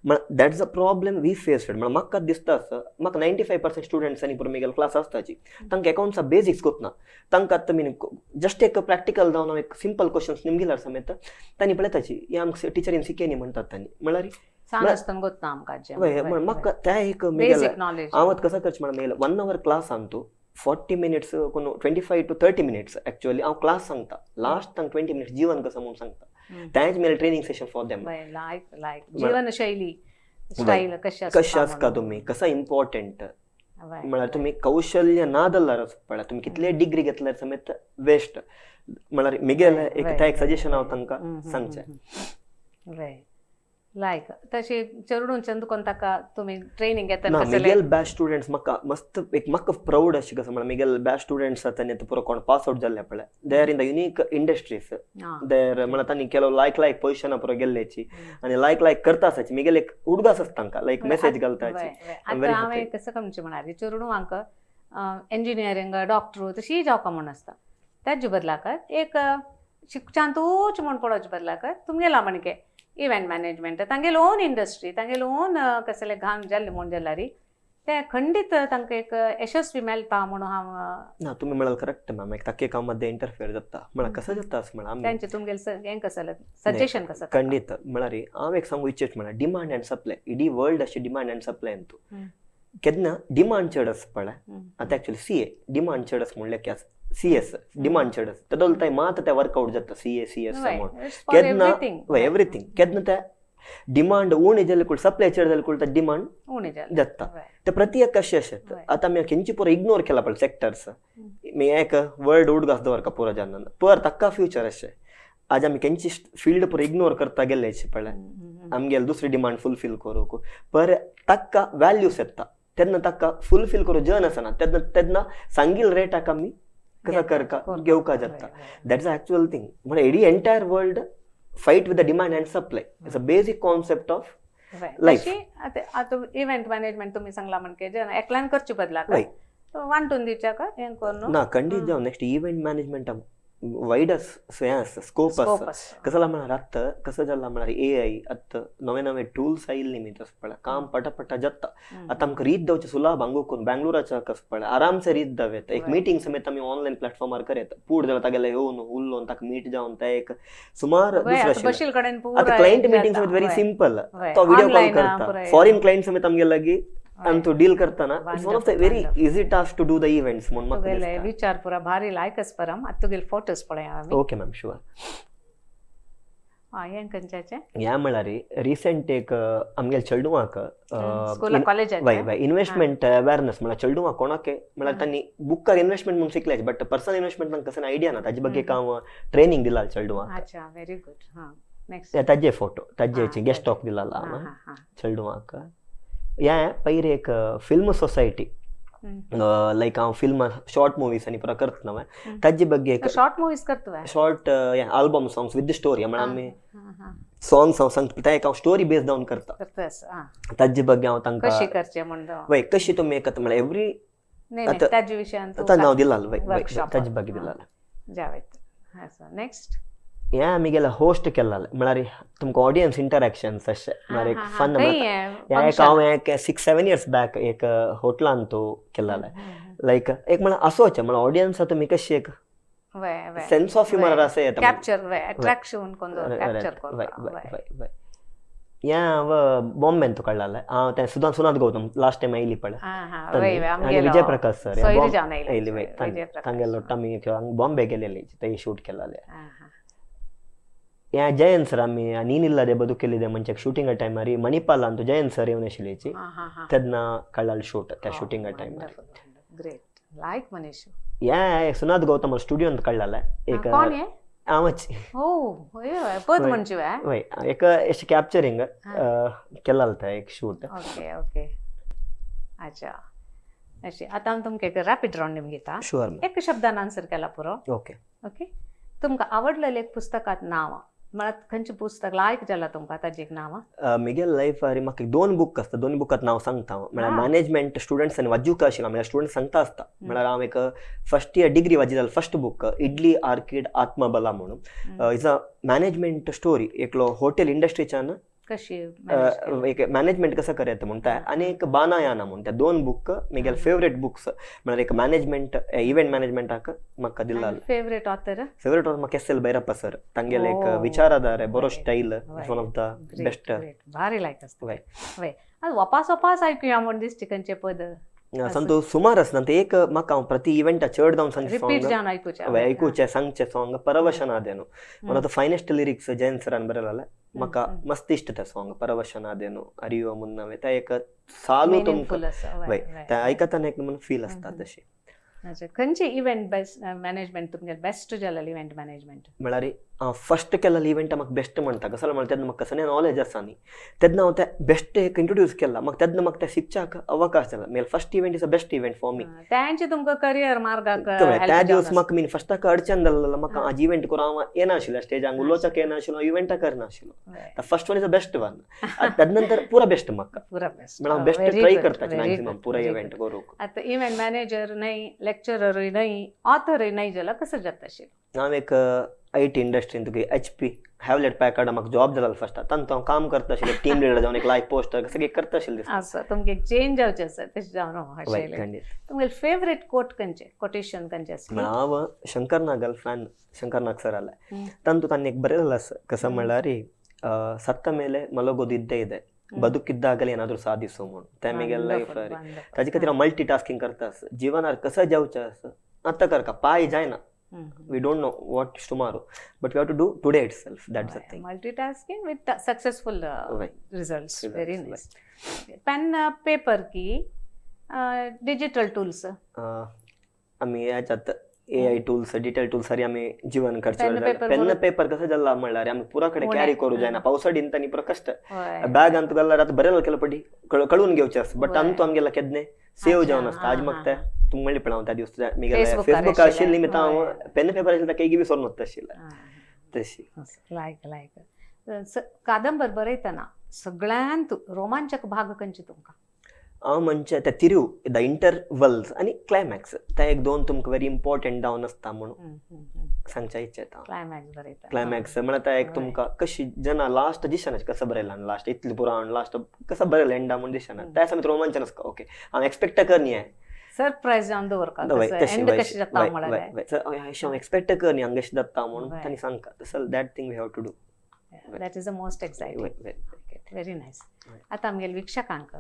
म्हळ्यार that's a problem we faced. म्हळ्यार म्हाका दिसता आसा म्हाका 95% स्टुडंट्स आनी पुरो मिगेल क्लास आसताची तांकां अकाउंट्सा बेसिक्स गोतना. तांकां आतां मीन जस्ट एक प्रॅक्टिकल जावन हांव एक सिंपल क्वेश्चन्स निमगिल्यार समेत तांणी पळयताची हे आमकां टिचरीन शिकयनी म्हणटात तांणी म्हळ्यार सांग आसतना गोतना आमकां. वय म्हाका त्या एक मिगेल बेसीक नॉलेज. हांव आतां कसं करचें म्हळ्यार Miguel 1 our class Antu 40 minutes कोण 25 to 30 minutes actually हांव क्लास सांगता, लास्ट तांकां 20 मिनिट्स जीवन कसं म्हणून सांगता. तेंच मेरे ट्रेनिंग सेशन फॉर देम. लायक लायक जीवनशैली स्टाईल कशी. कशें आसता तुमी कसं इम्पॉर्टंट म्हळ्यार तुमी कौशल्य ना जाल्यार पळय तुमी कितले डिग्री घेतल्यार समेत वेस्ट. म्हळ्यार मिगेल एक त्या एक सजेशन हांव तांकां सांगचें. लायक तशी चेडूं चंद ताका तुमी ट्रेनिंग घेता? ना, मिगेल बॅच स्टुडंट्स म्हाका मस्त एक म्हाका प्राऊड अशें कसं म्हळ्यार मिगेल बॅच स्टुडंट्स आतां आनी पुरो कोण पास आउट जाल्ले पळय, they are in the unique industries there. म्हळ्यार तांणी ಕೆಲವು लायक लायक पोझिशना पुरो गेल्ल्याची आनी लायक लायक करता आसाची. मिगेल एक उडगास आसता तांकां लायक मेसेज घालताची. आतां हांवें कसं कमचें म्हळ्यार चेडवांक इंजिनियरींग डॉक्टर तशी जावका म्हूण आसता, त्याचे बदलाक एक शिकच्यांतूच म्हूण पडोवचे बदलाक तुमगेला म्हणके इव्हेंट मॅनेजमेंट, तांगेले ओन इंडस्ट्री, तांगेले ओन कसले घाम जाल्ले म्हूण जाल्यार ते खंडीत तांकां एक यशस्वी मेळटा म्हणून हांव. ना, तुमी म्हळाल करेक्ट मॅम. एक ताके काम मध्ये इंटरफियर जाता म्हळ्यार कसं जाता असं म्हळ्यार आमी त्यांचे तुमगेले हें कसं सजेशन कसं? खंडीत. म्हळ्यार हांव एक सांगू इच्छित, म्हळ्यार demand and supply. ED world अशी डिमांड अँड सप्लाय तूं केन्ना डिमांड चड आसा पळय. आतां एक्चुअली सीए डिमांड चड आसा म्हणल्यार की सीएस डिमांड चड आसा, तेदोल ताय मात ते वर्कआउट जाता सीए सीएस म्हणून. केन्ना एवरीथींग केन्ना ते डिमांड उणे जाले कुळ, सप्लाय चड जाले कुळ, डिमांड उणे जाले जाता. ते प्रति एक कशें अशें आतां आमी खंयची पुरो इग्नोर केला पळय सेक्टर्स. मी एक वर्ल्ड उडगास दवरका पुरो जाणा पर ताका फ्युचर अशें आज आमी खंयची फिल्ड पुरो इग्नोर करता गेल्ले पळय, आमगेले दुसरी डिमांड फुलफील करूंक. पर ताका वॅल्यूस येता तेन्ना ताका फुलफील करूं जन आसना तेन्ना, तेन्ना सांगील रेटाक आमी कसो करका घेवका जाता. That's a actual thing. म्हळ्यार AD entire world fight with the demand and supply. It's a basic concept of life. आतां इव्हेंट मॅनेजमेंट तुमी सांगला म्हणजे जन एकल्यान करचे बदलाक वांटून दिवच्याक हें करून. ना, खंडीत जावं. नेक्स्ट इव्हेंट मॅनेजमेंट वायड हें आसा, स्कोप आसा. कसं जाला म्हळ्यार आतां कसं जाला म्हळ्यार एआय आतां नवे नवे टूल्स आयिल्ले न्ही, तसो पळय काम पटापटा जाता. आतां आमकां रीत धांवचें सुलाभ हांगो करून बँगलोराच्या कसं पळय आरामसे रीत धांव येता. एक मिटींग समेत आमी ऑनलायन प्लॅटफॉर्मार करयता. पूण जाल्यार तागेले येवन उलोवन ताका मीट जावन ते एक सुमार दुसरें. आतां क्लायंट मिटींग समेत व्हेरी सिंपल, तो व्हिडिओ कॉल करता. फॉरेन क्लायंट समेत आमगे लागीं आनी तूं डील करतना it's one of the very easy task to do the events म्हणून म्हाका तुगेले दिसता. विचार पुरा भारी लायकच परम. आतां तुगेले फोटोज पळया आमी. Okay ma'am, sure. आं, हें खंयच्याचें? ह्या म्हळ्यार रिसेंट एक आमगेले चेडवांक स्कुला कॉलेजाचे? वय वय, इन्व्हेस्टमेंट अवेअरनेस. म्हळ्यार चेडवां कोणाक म्हळ्यार तांणी बुकार इन्व्हेस्टमेंट म्हणून शिकले, बट पर्सनल इन्व्हेस्टमेंट तांकां कसं आयडिया ना. ताजे ಬಗ್ಗೆ हांव ट्रेनिंग दिला चेडवांक. अच्छा, व्हेरी गुड. हां, नेक्स्ट. ताजे फोटो ताजे गेस्ट टॉक दिला हांव चेडवांक. ह्या पयर एक फिल्म सोसायटी, लायक हांव फिल्म शॉर्ट मुवीस आनी पुरा करता न्हय, ताजे ಬಗ್ಗೆ एक. शॉर्ट मुवीज करता? Short album songs with story. म्हळ्यार आमी सॉंग्स हांव सांगता ते एक हांव स्टोरी बेस डावन करता. करता. ताजे ಬಗ್ಗೆ हांव तांकां कशी करचे म्हणून. वय, कशी तुमी एक म्हळ्यार एवरी नाही नाही, ताजे विशयान आतां नांव दिलाल. वय वय, ताजे ಬಗ್ಗೆ दिलाल. जावेत. नेक्स्ट. ह्या आमी गेल्या होस्ट केल्लाले, म्हळ्यार तुमकां ऑडियन्स इंटरॅक्शन्स अशें म्हळ्यार एक फन. ह्या एक हांव एक 6-7 इयर्स बॅक एक हॉटलान तो केल्लाले. लायक एक म्हळ्यार असोच म्हळ्यार ऑडियन्सा तुमी कशी एक सेन्स ऑफ ह्युमर अशें येता. कॅप्चर, अट्रॅक्शन करून. ह्या हांव बॉम्बेन तो काडलाले. हांव तें सुदां सुनाद गौतम लास्ट टायम आयली पळय आनी विजय प्रकाश सर आयली वय, तांगेलो आमी बॉम्बे गेलेली ते शूट केल्लाले. ह्या जयंत सर आमी ನೀನಿಲ್ಲದೆ ಬದುಕೆಲ್ಲಿದೆ ಮಂಚಕ್ಕೆ ಶೂಟಿಂಗ್ ಟೈಮರಿ ಮಣಿಪಾಲ್ ಅಂತ ಜಯಂತ್ ಸರ್ ಇವನ ಶಿಲೇಚಿ ತೆದ್ನ ಕಳ್ಳಲ್ ಶೂಟ್ त्या ಶೂಟಿಂಗ್ ಟೈಮರಿ. Great, like Manish. ಯಾ ಸುನಾದ್ ಗೌತಮ್ ಸ್ಟುಡಿಯೋ ಅಂತ ಕಳ್ಳಲ್ಲ एक कोण हे? हांवच. हो, पद म्हणजे वय, एक अशें कॅप्चरींग केल्लाल ते एक शूट. ओके ओके, अच्छा. अशें आतां हांव तुमकां एक रॅपीड रावंड घेता. शुअर. एक शब्दान आन्सर केला पुरो. ओके. ओके, तुमकां आवडलेलें एक पुस्तकात नांव, म्हळ्यार खंयचें पुस्तक लायक जाला तुमकां ताजें एक नांव? मिगेल लायफार म्हाका दोन बूक आसता, दोन बुकात नांव सांगता हांव. म्हळ्यार मॅनेजमेंट स्टुडंट्स आनी वाजूक आशिल्लो, म्हळ्यार स्टुडंट सांगता आसता. म्हळ्यार हांव एक फर्स्ट इयर डिग्री वाजितालो फर्स्ट बूक इडली आर्किड आत्मबला म्हणून. Is a management story. एकलो हॉटेल इंडस्ट्रीच्यान कशी एक मॅनेजमेंट कसं करत म्हणटा आनी एक बानायाना म्हणटा. त्या दोन बूक मिगेल फेवरेट बुक्स, म्हळ्यार एक मॅनेजमेंट इव्हेंट मॅनेजमेंटाक म्हाका दिल्ला. Favourite author? फेवरेट ऑथर म्हाका एस एल भैरप्पा सर. तांगेले एक विचाराधारे बरो style, one of the best. भारी लायक आसता. वय, आनी वापास वापास आयकुया म्हूण दिसता खंयचें पद? संतू सुमार आसना. ते एक म्हाका हांव प्रति इव्हेंटा चड जावन सांगचें रिपीट सॉंग जावन आयकुचें. आयकुचें सांगचें song परवशनादेनु. One of the finest lyrics Jayant सरान बरयलेलें. म्हाका मस्त इश्ट तें सॉंग परवशनादेनु अरियो मुन्नवे. तें एक सालू तुमकां वय तें आयकतना एक म्हणून फील आसता तशी. अच्छा, खंयचे इव्हेंट बेस्ट मॅनेजमेंट तुमगे बेस्ट जालेलें इव्हेंट मॅनेजमेंट? म्हळ्यार हांव फर्स्ट केल्लो इव्हेंट म्हाका बेस्ट म्हणटा. कसो म्हळ्यार तेन्ना म्हाका कसलें नॉलेज आसा न्ही, तेन्ना हांव तें बेस्ट एक इंट्रोड्यूस केला. म्हाका तेन्ना म्हाका तें शिकच्याक अवकाश जाला. म्हळ्यार first event is a best event for me. तेंचे तुमकां करियर मार्गाक त्या दिवस म्हाका मीन फर्स्टाक अडचण जाल्लो. म्हाका आज इव्हेंट करून हांव येनाशिल्लो, स्टेजांक उलोवच्याक येनाशिल्लो, इव्हेंटा करनाशिल्लो. First one is a best one. तदनंतर पुरा बेस्ट म्हाका. पुरा बेस्ट. म्हळ्यार हांव बेस्ट ट्राय करता मॅक्झिमम पुरा इव्हेंट करूंक. आतां इव्हेंट मॅनेजर न्हय, लेक्चररूय न्हय, ऑथरूय न्हय जाल्यार कसो जाता आशिल्लो? हांव एक IT इंडस्ट्रीन तुगे एचपी हॅवलेट पॅकार्ड म्हाका जॉब जालो फर्स्ट तांतू हांव काम करता आशिल्लें, टीम लिडर जावन एक लायक पोस्टर सगळें करता आशिल्लें दिसता. आसा तुमगे चेंज जावचें आसा तशें जावन वय, आशिल्लें. खंडीत. तुमगेले फेवरेट कोट खंयचें, कोटेशन खंयचें आसलें? म्हळ्यार हांव शंकर नागल फॅन, शंकर नाग सर आलाय. ತಂತು ತನ್ನ ಬರೆಯಲ್ಲ ಕಸ ಮಳ್ಳಾರಿ ಸತ್ತ ಮೇಲೆ ಮಲಗೋದಿದ್ದೇ ಇದೆ, ಬದುಕಿದ್ದಾಗಲೇ ಏನಾದರೂ ಸಾಧಿಸು म्हणून त्यामेगे लायफ. ताजे खातीर हांव मल्टी टास्किंग करता आसा. जिवनार कसं जावचें आसा आतां करका पांय जायना. We don't know what is tomorrow, but we have to do today itself, that's a thing. Multitasking with successful वय. Results. Results, very nice. Pen paper की डिजिटल टूल्स? आमी ह्याच्यात एआय टूल्स, डिटेल टूल्स सारी आमी जीवन खर्च. Pen paper pen बरोबर. Paper कसं जाल्ला म्हणल्यार आमी पुरा कडेन उणें. कॅरी करू जायना. पावसाडीन तांणी पुरा कश्ट. बॅग अंत घाल्यार आतां बरें केलं पडी कळून घेवचें आसा, बट अंतू आमगेला केन्ना सेव जावन आसता. आज म्हाका तें तुमी म्हणली पण हांव त्या दिवस मिगेले फेसबुकार फेसबुक आशिल्लें. आशिल्ली निमित्त हांव पेन पेपर आशिल्लें ताका बी सोडून वता आशिल्लें तशी. लायक लायक. कादंबर बरयतना सगळ्यांत रोमांचक भाग खंयचे तुमकां? हांव म्हणजे ते तिरू the intervals आनी क्लायमॅक्स ते एक दोन तुमकां व्हेरी इम्पॉर्टंट जावन आसता म्हणून सांगच्या इच्छेता. क्लायमॅक्स बरयता. क्लायमॅक्स म्हळ्यार ते एक तुमकां कशी जेन्ना लास्ट दिसना कसं बरयलां लास्ट इतलें पुराण लास्ट कसं बरयलें एंडा म्हूण दिसना, त्या समेत रोमांचन आसता. ओके, हांव एक्सपेक्ट करनी आहे. सरप्रायज जावन दवरता. एंड कशें जाता म्हळ्यार. हांव एक्सपेक्ट करनी हांगा कशें जाता म्हणून तांणी सांगता तसं that thing we have to do. That is the most exciting. Very nice. आतां आमगेले वीक्षकांक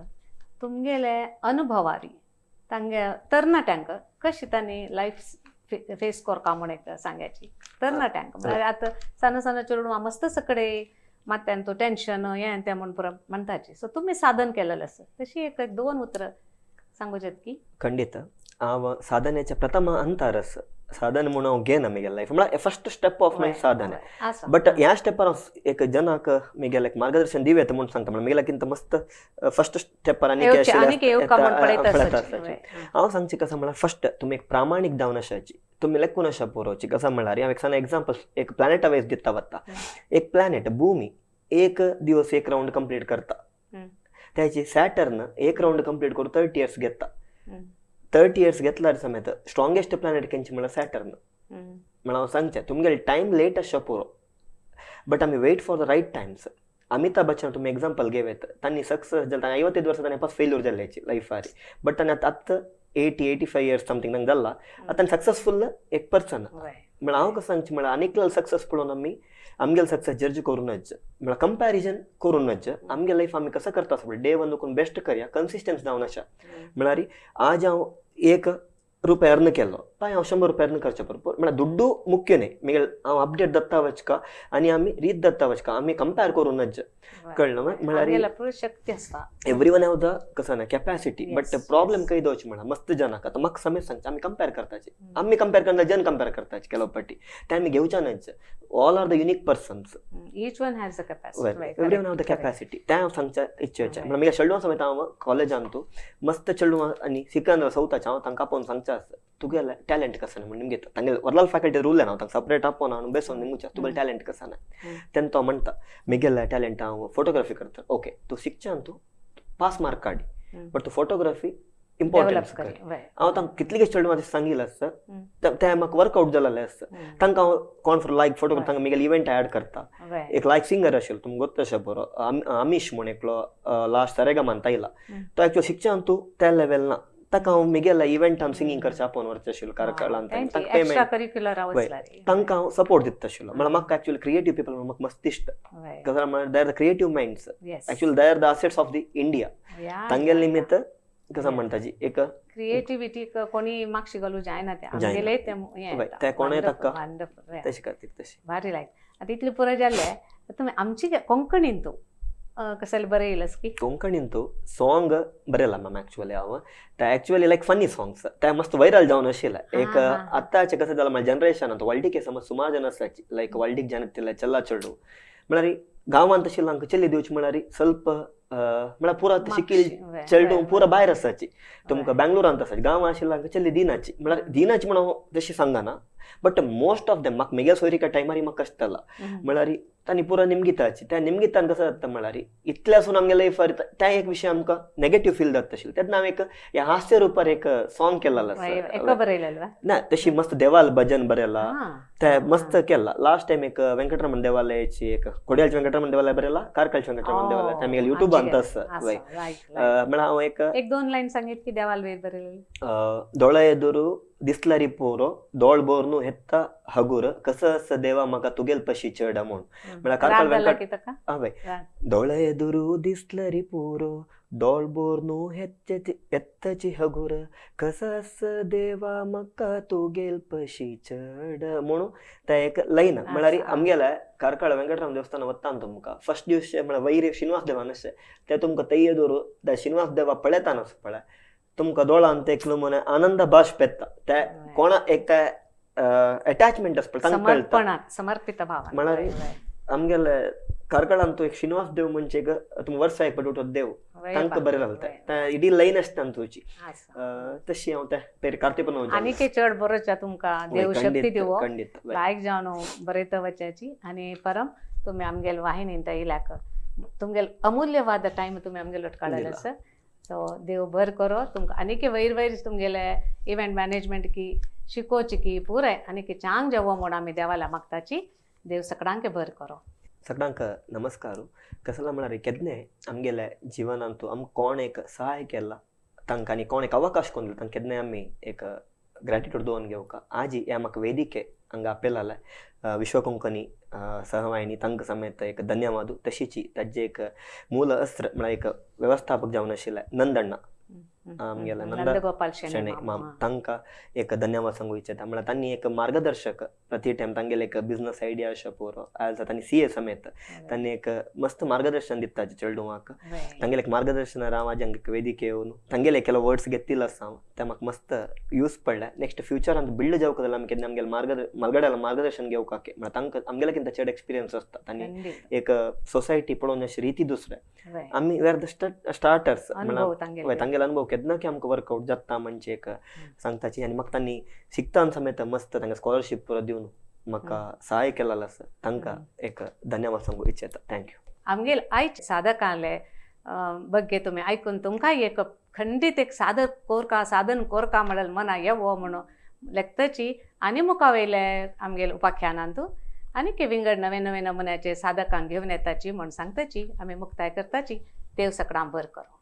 तुमगेले अनुभवारी तांगे तरणाट्यांक कशी तांणी लायफ फेस करता म्हूण एक सांगायची तरणाट्यांक. म्हळ्यार आतां सान सान चेडवां मस्त सगळे मात्यान तो टेन्शन हें तें म्हूण पुरो म्हणटाची. सो तुमी साधन केलेलें आसा तशी एक दोन उतरां सांगू शकता की? खंडीत. हांव साधनेच्या प्रथम अंतारस साधन म्हणून हांव घेना म्हगेले लायफ म्हळ्यार फर्स्ट स्टेप ऑफ my साधन. आसा. बट ह्या स्टेपार हांव एक जनाक म्हगेलें एक मार्गदर्शन दिवं येता म्हणून सांगता. म्हळ्यार म्हगेल्याकिंत मस्त फर्स्ट स्टेपार आनी येवचें आनीक येवका म्हूण पळयता. पळयता आसताची. हांव सांगचें कसं म्हळ्यार फर्स्ट तुमी एक प्रामाणीक जावन आसाची, तुमी लेखून आसा पुरोची. कसं म्हळ्यार हांव एक सान एग्जाम्पल एक प्लॅनेटा वायज दिता वता. एक प्लॅनेट भूमी एक दिवस एक रावंड कंप्लीट करता, त्याची सॅटर्न एक रावंड कंप्लीट करून 30 इयर्स घेता. 30 इयर्स घेतल्यार समेत स्ट्रॉंगेस्ट प्लॅनेट खंयची म्हळ्यार सॅटर्न. म्हळ्यार हांव सांगचें तुमगेले टायम लेट आसचो पुरो, बट आमी wait for the right times. Amitabh Bachchan तुमी एग्जाम्पल घेवं, तांणी सक्सेस जालें, तांणी 55 वर्सां तांणी फर्स्ट फेल्यूर जाल्ल्याची लायफार, बट तांणी आतां आतां 80 85 इयर्स समथींग तांकां जाल्ला, आतां सक्सेसफुल एक पर्सन. म्हळ्यार हांव कसं सांगचें म्हळ्यार आनीक सक्सेस पळोवन आमी आमगेले सक्सेस जज करूं नज, म्हळ्यार कंपॅरिजन करूं नज. आमगे लायफ आमी कसं करता आसा डे वन करून बेस्ट करया, कन्सिस्टन्स जावन आसा. म्हळ्यार आज हांव 1 रुपया अर्न केलो, पांय हांव 100 रुपया अर्न करचे बरोबर. म्हळ्यार दुड्डू मुख्य न्ही, मगेर हांव अपडेट दत्ता वचका आनी आमी रीत दत्ता वचका, आमी कंपेर करूं नज. कळ्ळें म्हळ्यार आमगेल्या पुरो शक्ती आसता. एवरी वन have the कसं ना कॅपॅसिटी, बट प्रॉब्लेम खंय दवरची म्हळ्यार मस्त जनाक आतां म्हाका समेज सांगचें आमी कंपेर करताची, आमी कंपेर करना जन कंपेर करताची केलो पट्टी ते आमी घेवच्या नज. All are the unique persons. Each one has the capacity. Every one have the capacity. तें हांव सांगच्या इच्छेचें. म्हळ्यार म्हगे चेडवां समेत हांव कॉलेजान तूं मस्त चेडवां आनी सिकंदर सौताचें हांव तांकां आपोवन सांगचें आसा तुगेलें टॅलंट कसं म्हणून निमगेता. तांगेले वरलाल फॅकल्टी रूल हांव तांकां सपरेट आपोवन हांव बेसोन निमगुचें तुगेलें टॅलंट कसं ना. तेन्ना तो म्हणटा म्हगेलें टॅलंट हांव फोटोग्राफी करता. ओके, तूं शिकच्यान तूं पास मार्क काड, बट तूं फोटोग्राफी इम्पॉर्टन्स कर. हांव तांकां कितले चेडवां सांगिल्लें आसता ते म्हाका वर्कआउट जालेलें आसता. तांकां हांव कोण फॉर लायक फोटोग्राफी तांकां म्हगेले इव्हेंट ऍड करता. एक लायक सिंगर आशिल्लो तुमकां गोत्त आसा बरो अमीश म्हूण एकलो लास्ट सरेगमान आयला, तो एक्चुअली शिकच्यान तूं त्या लेवल ना, ताका हांव म्हगेल्या इव्हेंटान सिंगींग करचें आपोवन व्हरचें आशिल्लो कार्कळान. तांकां पेमेंट तांकां हांव सपोर्ट दिता आशिल्लो. म्हळ्यार म्हाका एक्चुअली क्रिएटीव पिपल म्हाका मस्त इश्ट. कसो म्हळ्यार they are the creative minds, actually they are the assets of the India. तांगेले निमित्त कसं म्हणटाची एक क्रिएटिव्हिटी कोणी मागशी घालू जायना ते आमगेले ते कोणें ताका तशें खातीर तशें भारी लायक. आतां इतलें पुरो जालें तुमी आमची कोंकणीन तूं कसले बरें येयलस की? कोंकणीन तूं सॉंग बरयला मॅम. एक्चुअली हांव ते एक्चुअली लायक फनी सॉंग्स ते मस्त व्हायरल जावन आशिल्लें. एक आतांचें कसं जालां म्हळ्यार जनरेशन आतां व्हडलीक समज सुमार जन आसाची लायक व्हडलीक जन तितले चल्ला चेडूं म्हळ्यार गांवांत आशिल्ल्या आमकां चली दिवची म्हळ्यार स्वल्प म्हळ्यार पुरा शिकील चेडूं पुरा भायर आसाची, तुमकां बेंगलोरांत आसाची, गांवां आशिल्ल्या आमकां चली दिनाची. म्हळ्यार दिनाची म्हणून हांव तशें सांगना, बट मोस्ट ऑफ देम म्हाका म्हगे सोयरीका टायमार म्हाका कश्ट जाला. म्हळ्यार तांणी पुरो निमगिताची त्या निमगितान कसो जाता म्हळ्यार इतलें आसून आमगे लायफार त्या एक विशय आमकां नेगेटीव फील जाता आशिल्लें तेन्ना हांवें एक ह्या हास्य रुपार एक सॉंग केलेलें आसा. बरयलेलें ना, तशी मस्त देवाल भजन बरयला, ते मस्त केला. लास्ट टायम एक वेंकटरमण देवालयाची, एक कोडियालचे वेंकटरमण देवालय बरयला, कारकलचे वेंकटरमण देवालय, ते आमगेले युट्यूबान आसा. म्हळ्यार हांव एक एक दोन लायन सांगीत की देवाल वयर बरयलें. दोळा एदुरू दिसलारी पोरो दोळ बोरनु हेत्ता हगुर कसं आसा देवा म्हाका तुगेल पशी चड म्हूण. म्हळ्यार कारकल वेंकट हय, दोळा एदुरू दिसलारी पोरो दोळ बोरनु हेत्ताची हगुर कसं आसा देवा म्हाका तुगेल पशी चड म्हणून ते एक लैन. म्हळ्यार आमगेले कार्कळ वेंकटराम देवस्थान वता तुमकां फर्स्ट दिवस म्हळ्यार वैर श्रीनिवास देवान आसचे ते तुमकां तै एदुरू त्या श्रीनिवास देवा पळयताना पळय तुमकां दोळान ते एकलो म्हण आनंद बाष्प येता. ते कोणा एक ते अटॅचमेंट आसता तांकां कळटा. समर्पित भाव. म्हळ्यार आमगेले कार्कळान तो एक श्रीनिवास देव म्हणजे एक तुमकां वर्सा एक पट देव तांकां बरें घालता, इडी लायन आसता तुजी तशी. हांव ते पेर कार्तिक आनीक चड बरोच तुमकां देव शक्ती दिवो, लायक जावन बरयता वच्याची. आनी परम तुमी आमगेले वाहिनीन येयल्याक तुमगेले अमूल्य वाद टायम तुमी आमगेलो काडलें आसा. सो देव बर करो तुमकां आनीक वयर वयर तुमगेले इव्हेंट मॅनेजमेंट की शिकोवची की पुराय आनीक चांग जेवो म्हूण आमी देवाला मागताची. देव सगळ्यांक बर करो. सगळ्यांक नमस्कार. कसला म्हळ्यार केन्ना आमगेले जिवनांतू आमकां कोण एक सहाय केला तांकां आनी कोण एक अवकाश कोण दिला तांकां केन्नाय आमी एक ग्रॅटिट्यूड दवरून घेवका. आजी ह्या म्हाका वेदिके हांगा आपयलेलें विश्व कोंकणी सहवाहिनी तांकां समेत एक धन्यवाद. तशीच ताजें एक मूल अस्त्र म्हळ्यार एक वेवस्थापक जावन आशिल्लें नंदण्णा आमगेले नंदगोपाल शेणै माम तांकां एक धन्यवाद सांगू इच्छिता. म्हळ्यार तांणी एक मार्गदर्शक प्रति टायम तांगेले एक बिजनस आयडिया अशें पुरो एज तांणी CA समेत तांणी एक मस्त मार्गदर्शन दिता चेडवांक. तांगेले एक मार्गदर्शन हांव आज हांगा वेदिके येवन तांगेले ಕೆಲವು वर्ड्स घेतिल्ले आसा हांव ते म्हाका मस्त यूज पडले. नेक्स्ट फ्युचरान बिल्ड जावंक जाल्यार आमी केन्ना आमगेले मालगड्याला मार्गदर्शन घेवपाक म्हळ्यार तांकां आमगेले कितें चड एक्सपिरियन्स आसता. तांणी एक सोसायटी पळोवन अशी रिती दुसरे आमी we are the starters म्हळ्यार तांगेले अनुभव केन्ना की आमकां वर्कआउट जाता म्हणजे एक सांगताची. आनी म्हाका तांणी शिकतान समेत मस्त तांकां स्कॉलरशीप पुरो दिवन म्हाका सहाय केलेलें आसा. तांकां एक धन्यवाद सांगू इच्छिता. Thank you. आमगेले आयज साधकांले ಬಗ್ಗೆ तुमी आयकून तुमकां एक खंडीत एक साधक कोरका साधन कोरका म्हणल्यार मना येवो म्हणून लेखताची. आनी मुखा वयले आमगेले उपाख्यानांतू आनी विंगड नवे नवे नमुन्याचे साधकांक घेवन येताची म्हूण सांगताची. आमी मुक्ताय करताची. देव सगळ्यांक बर करो.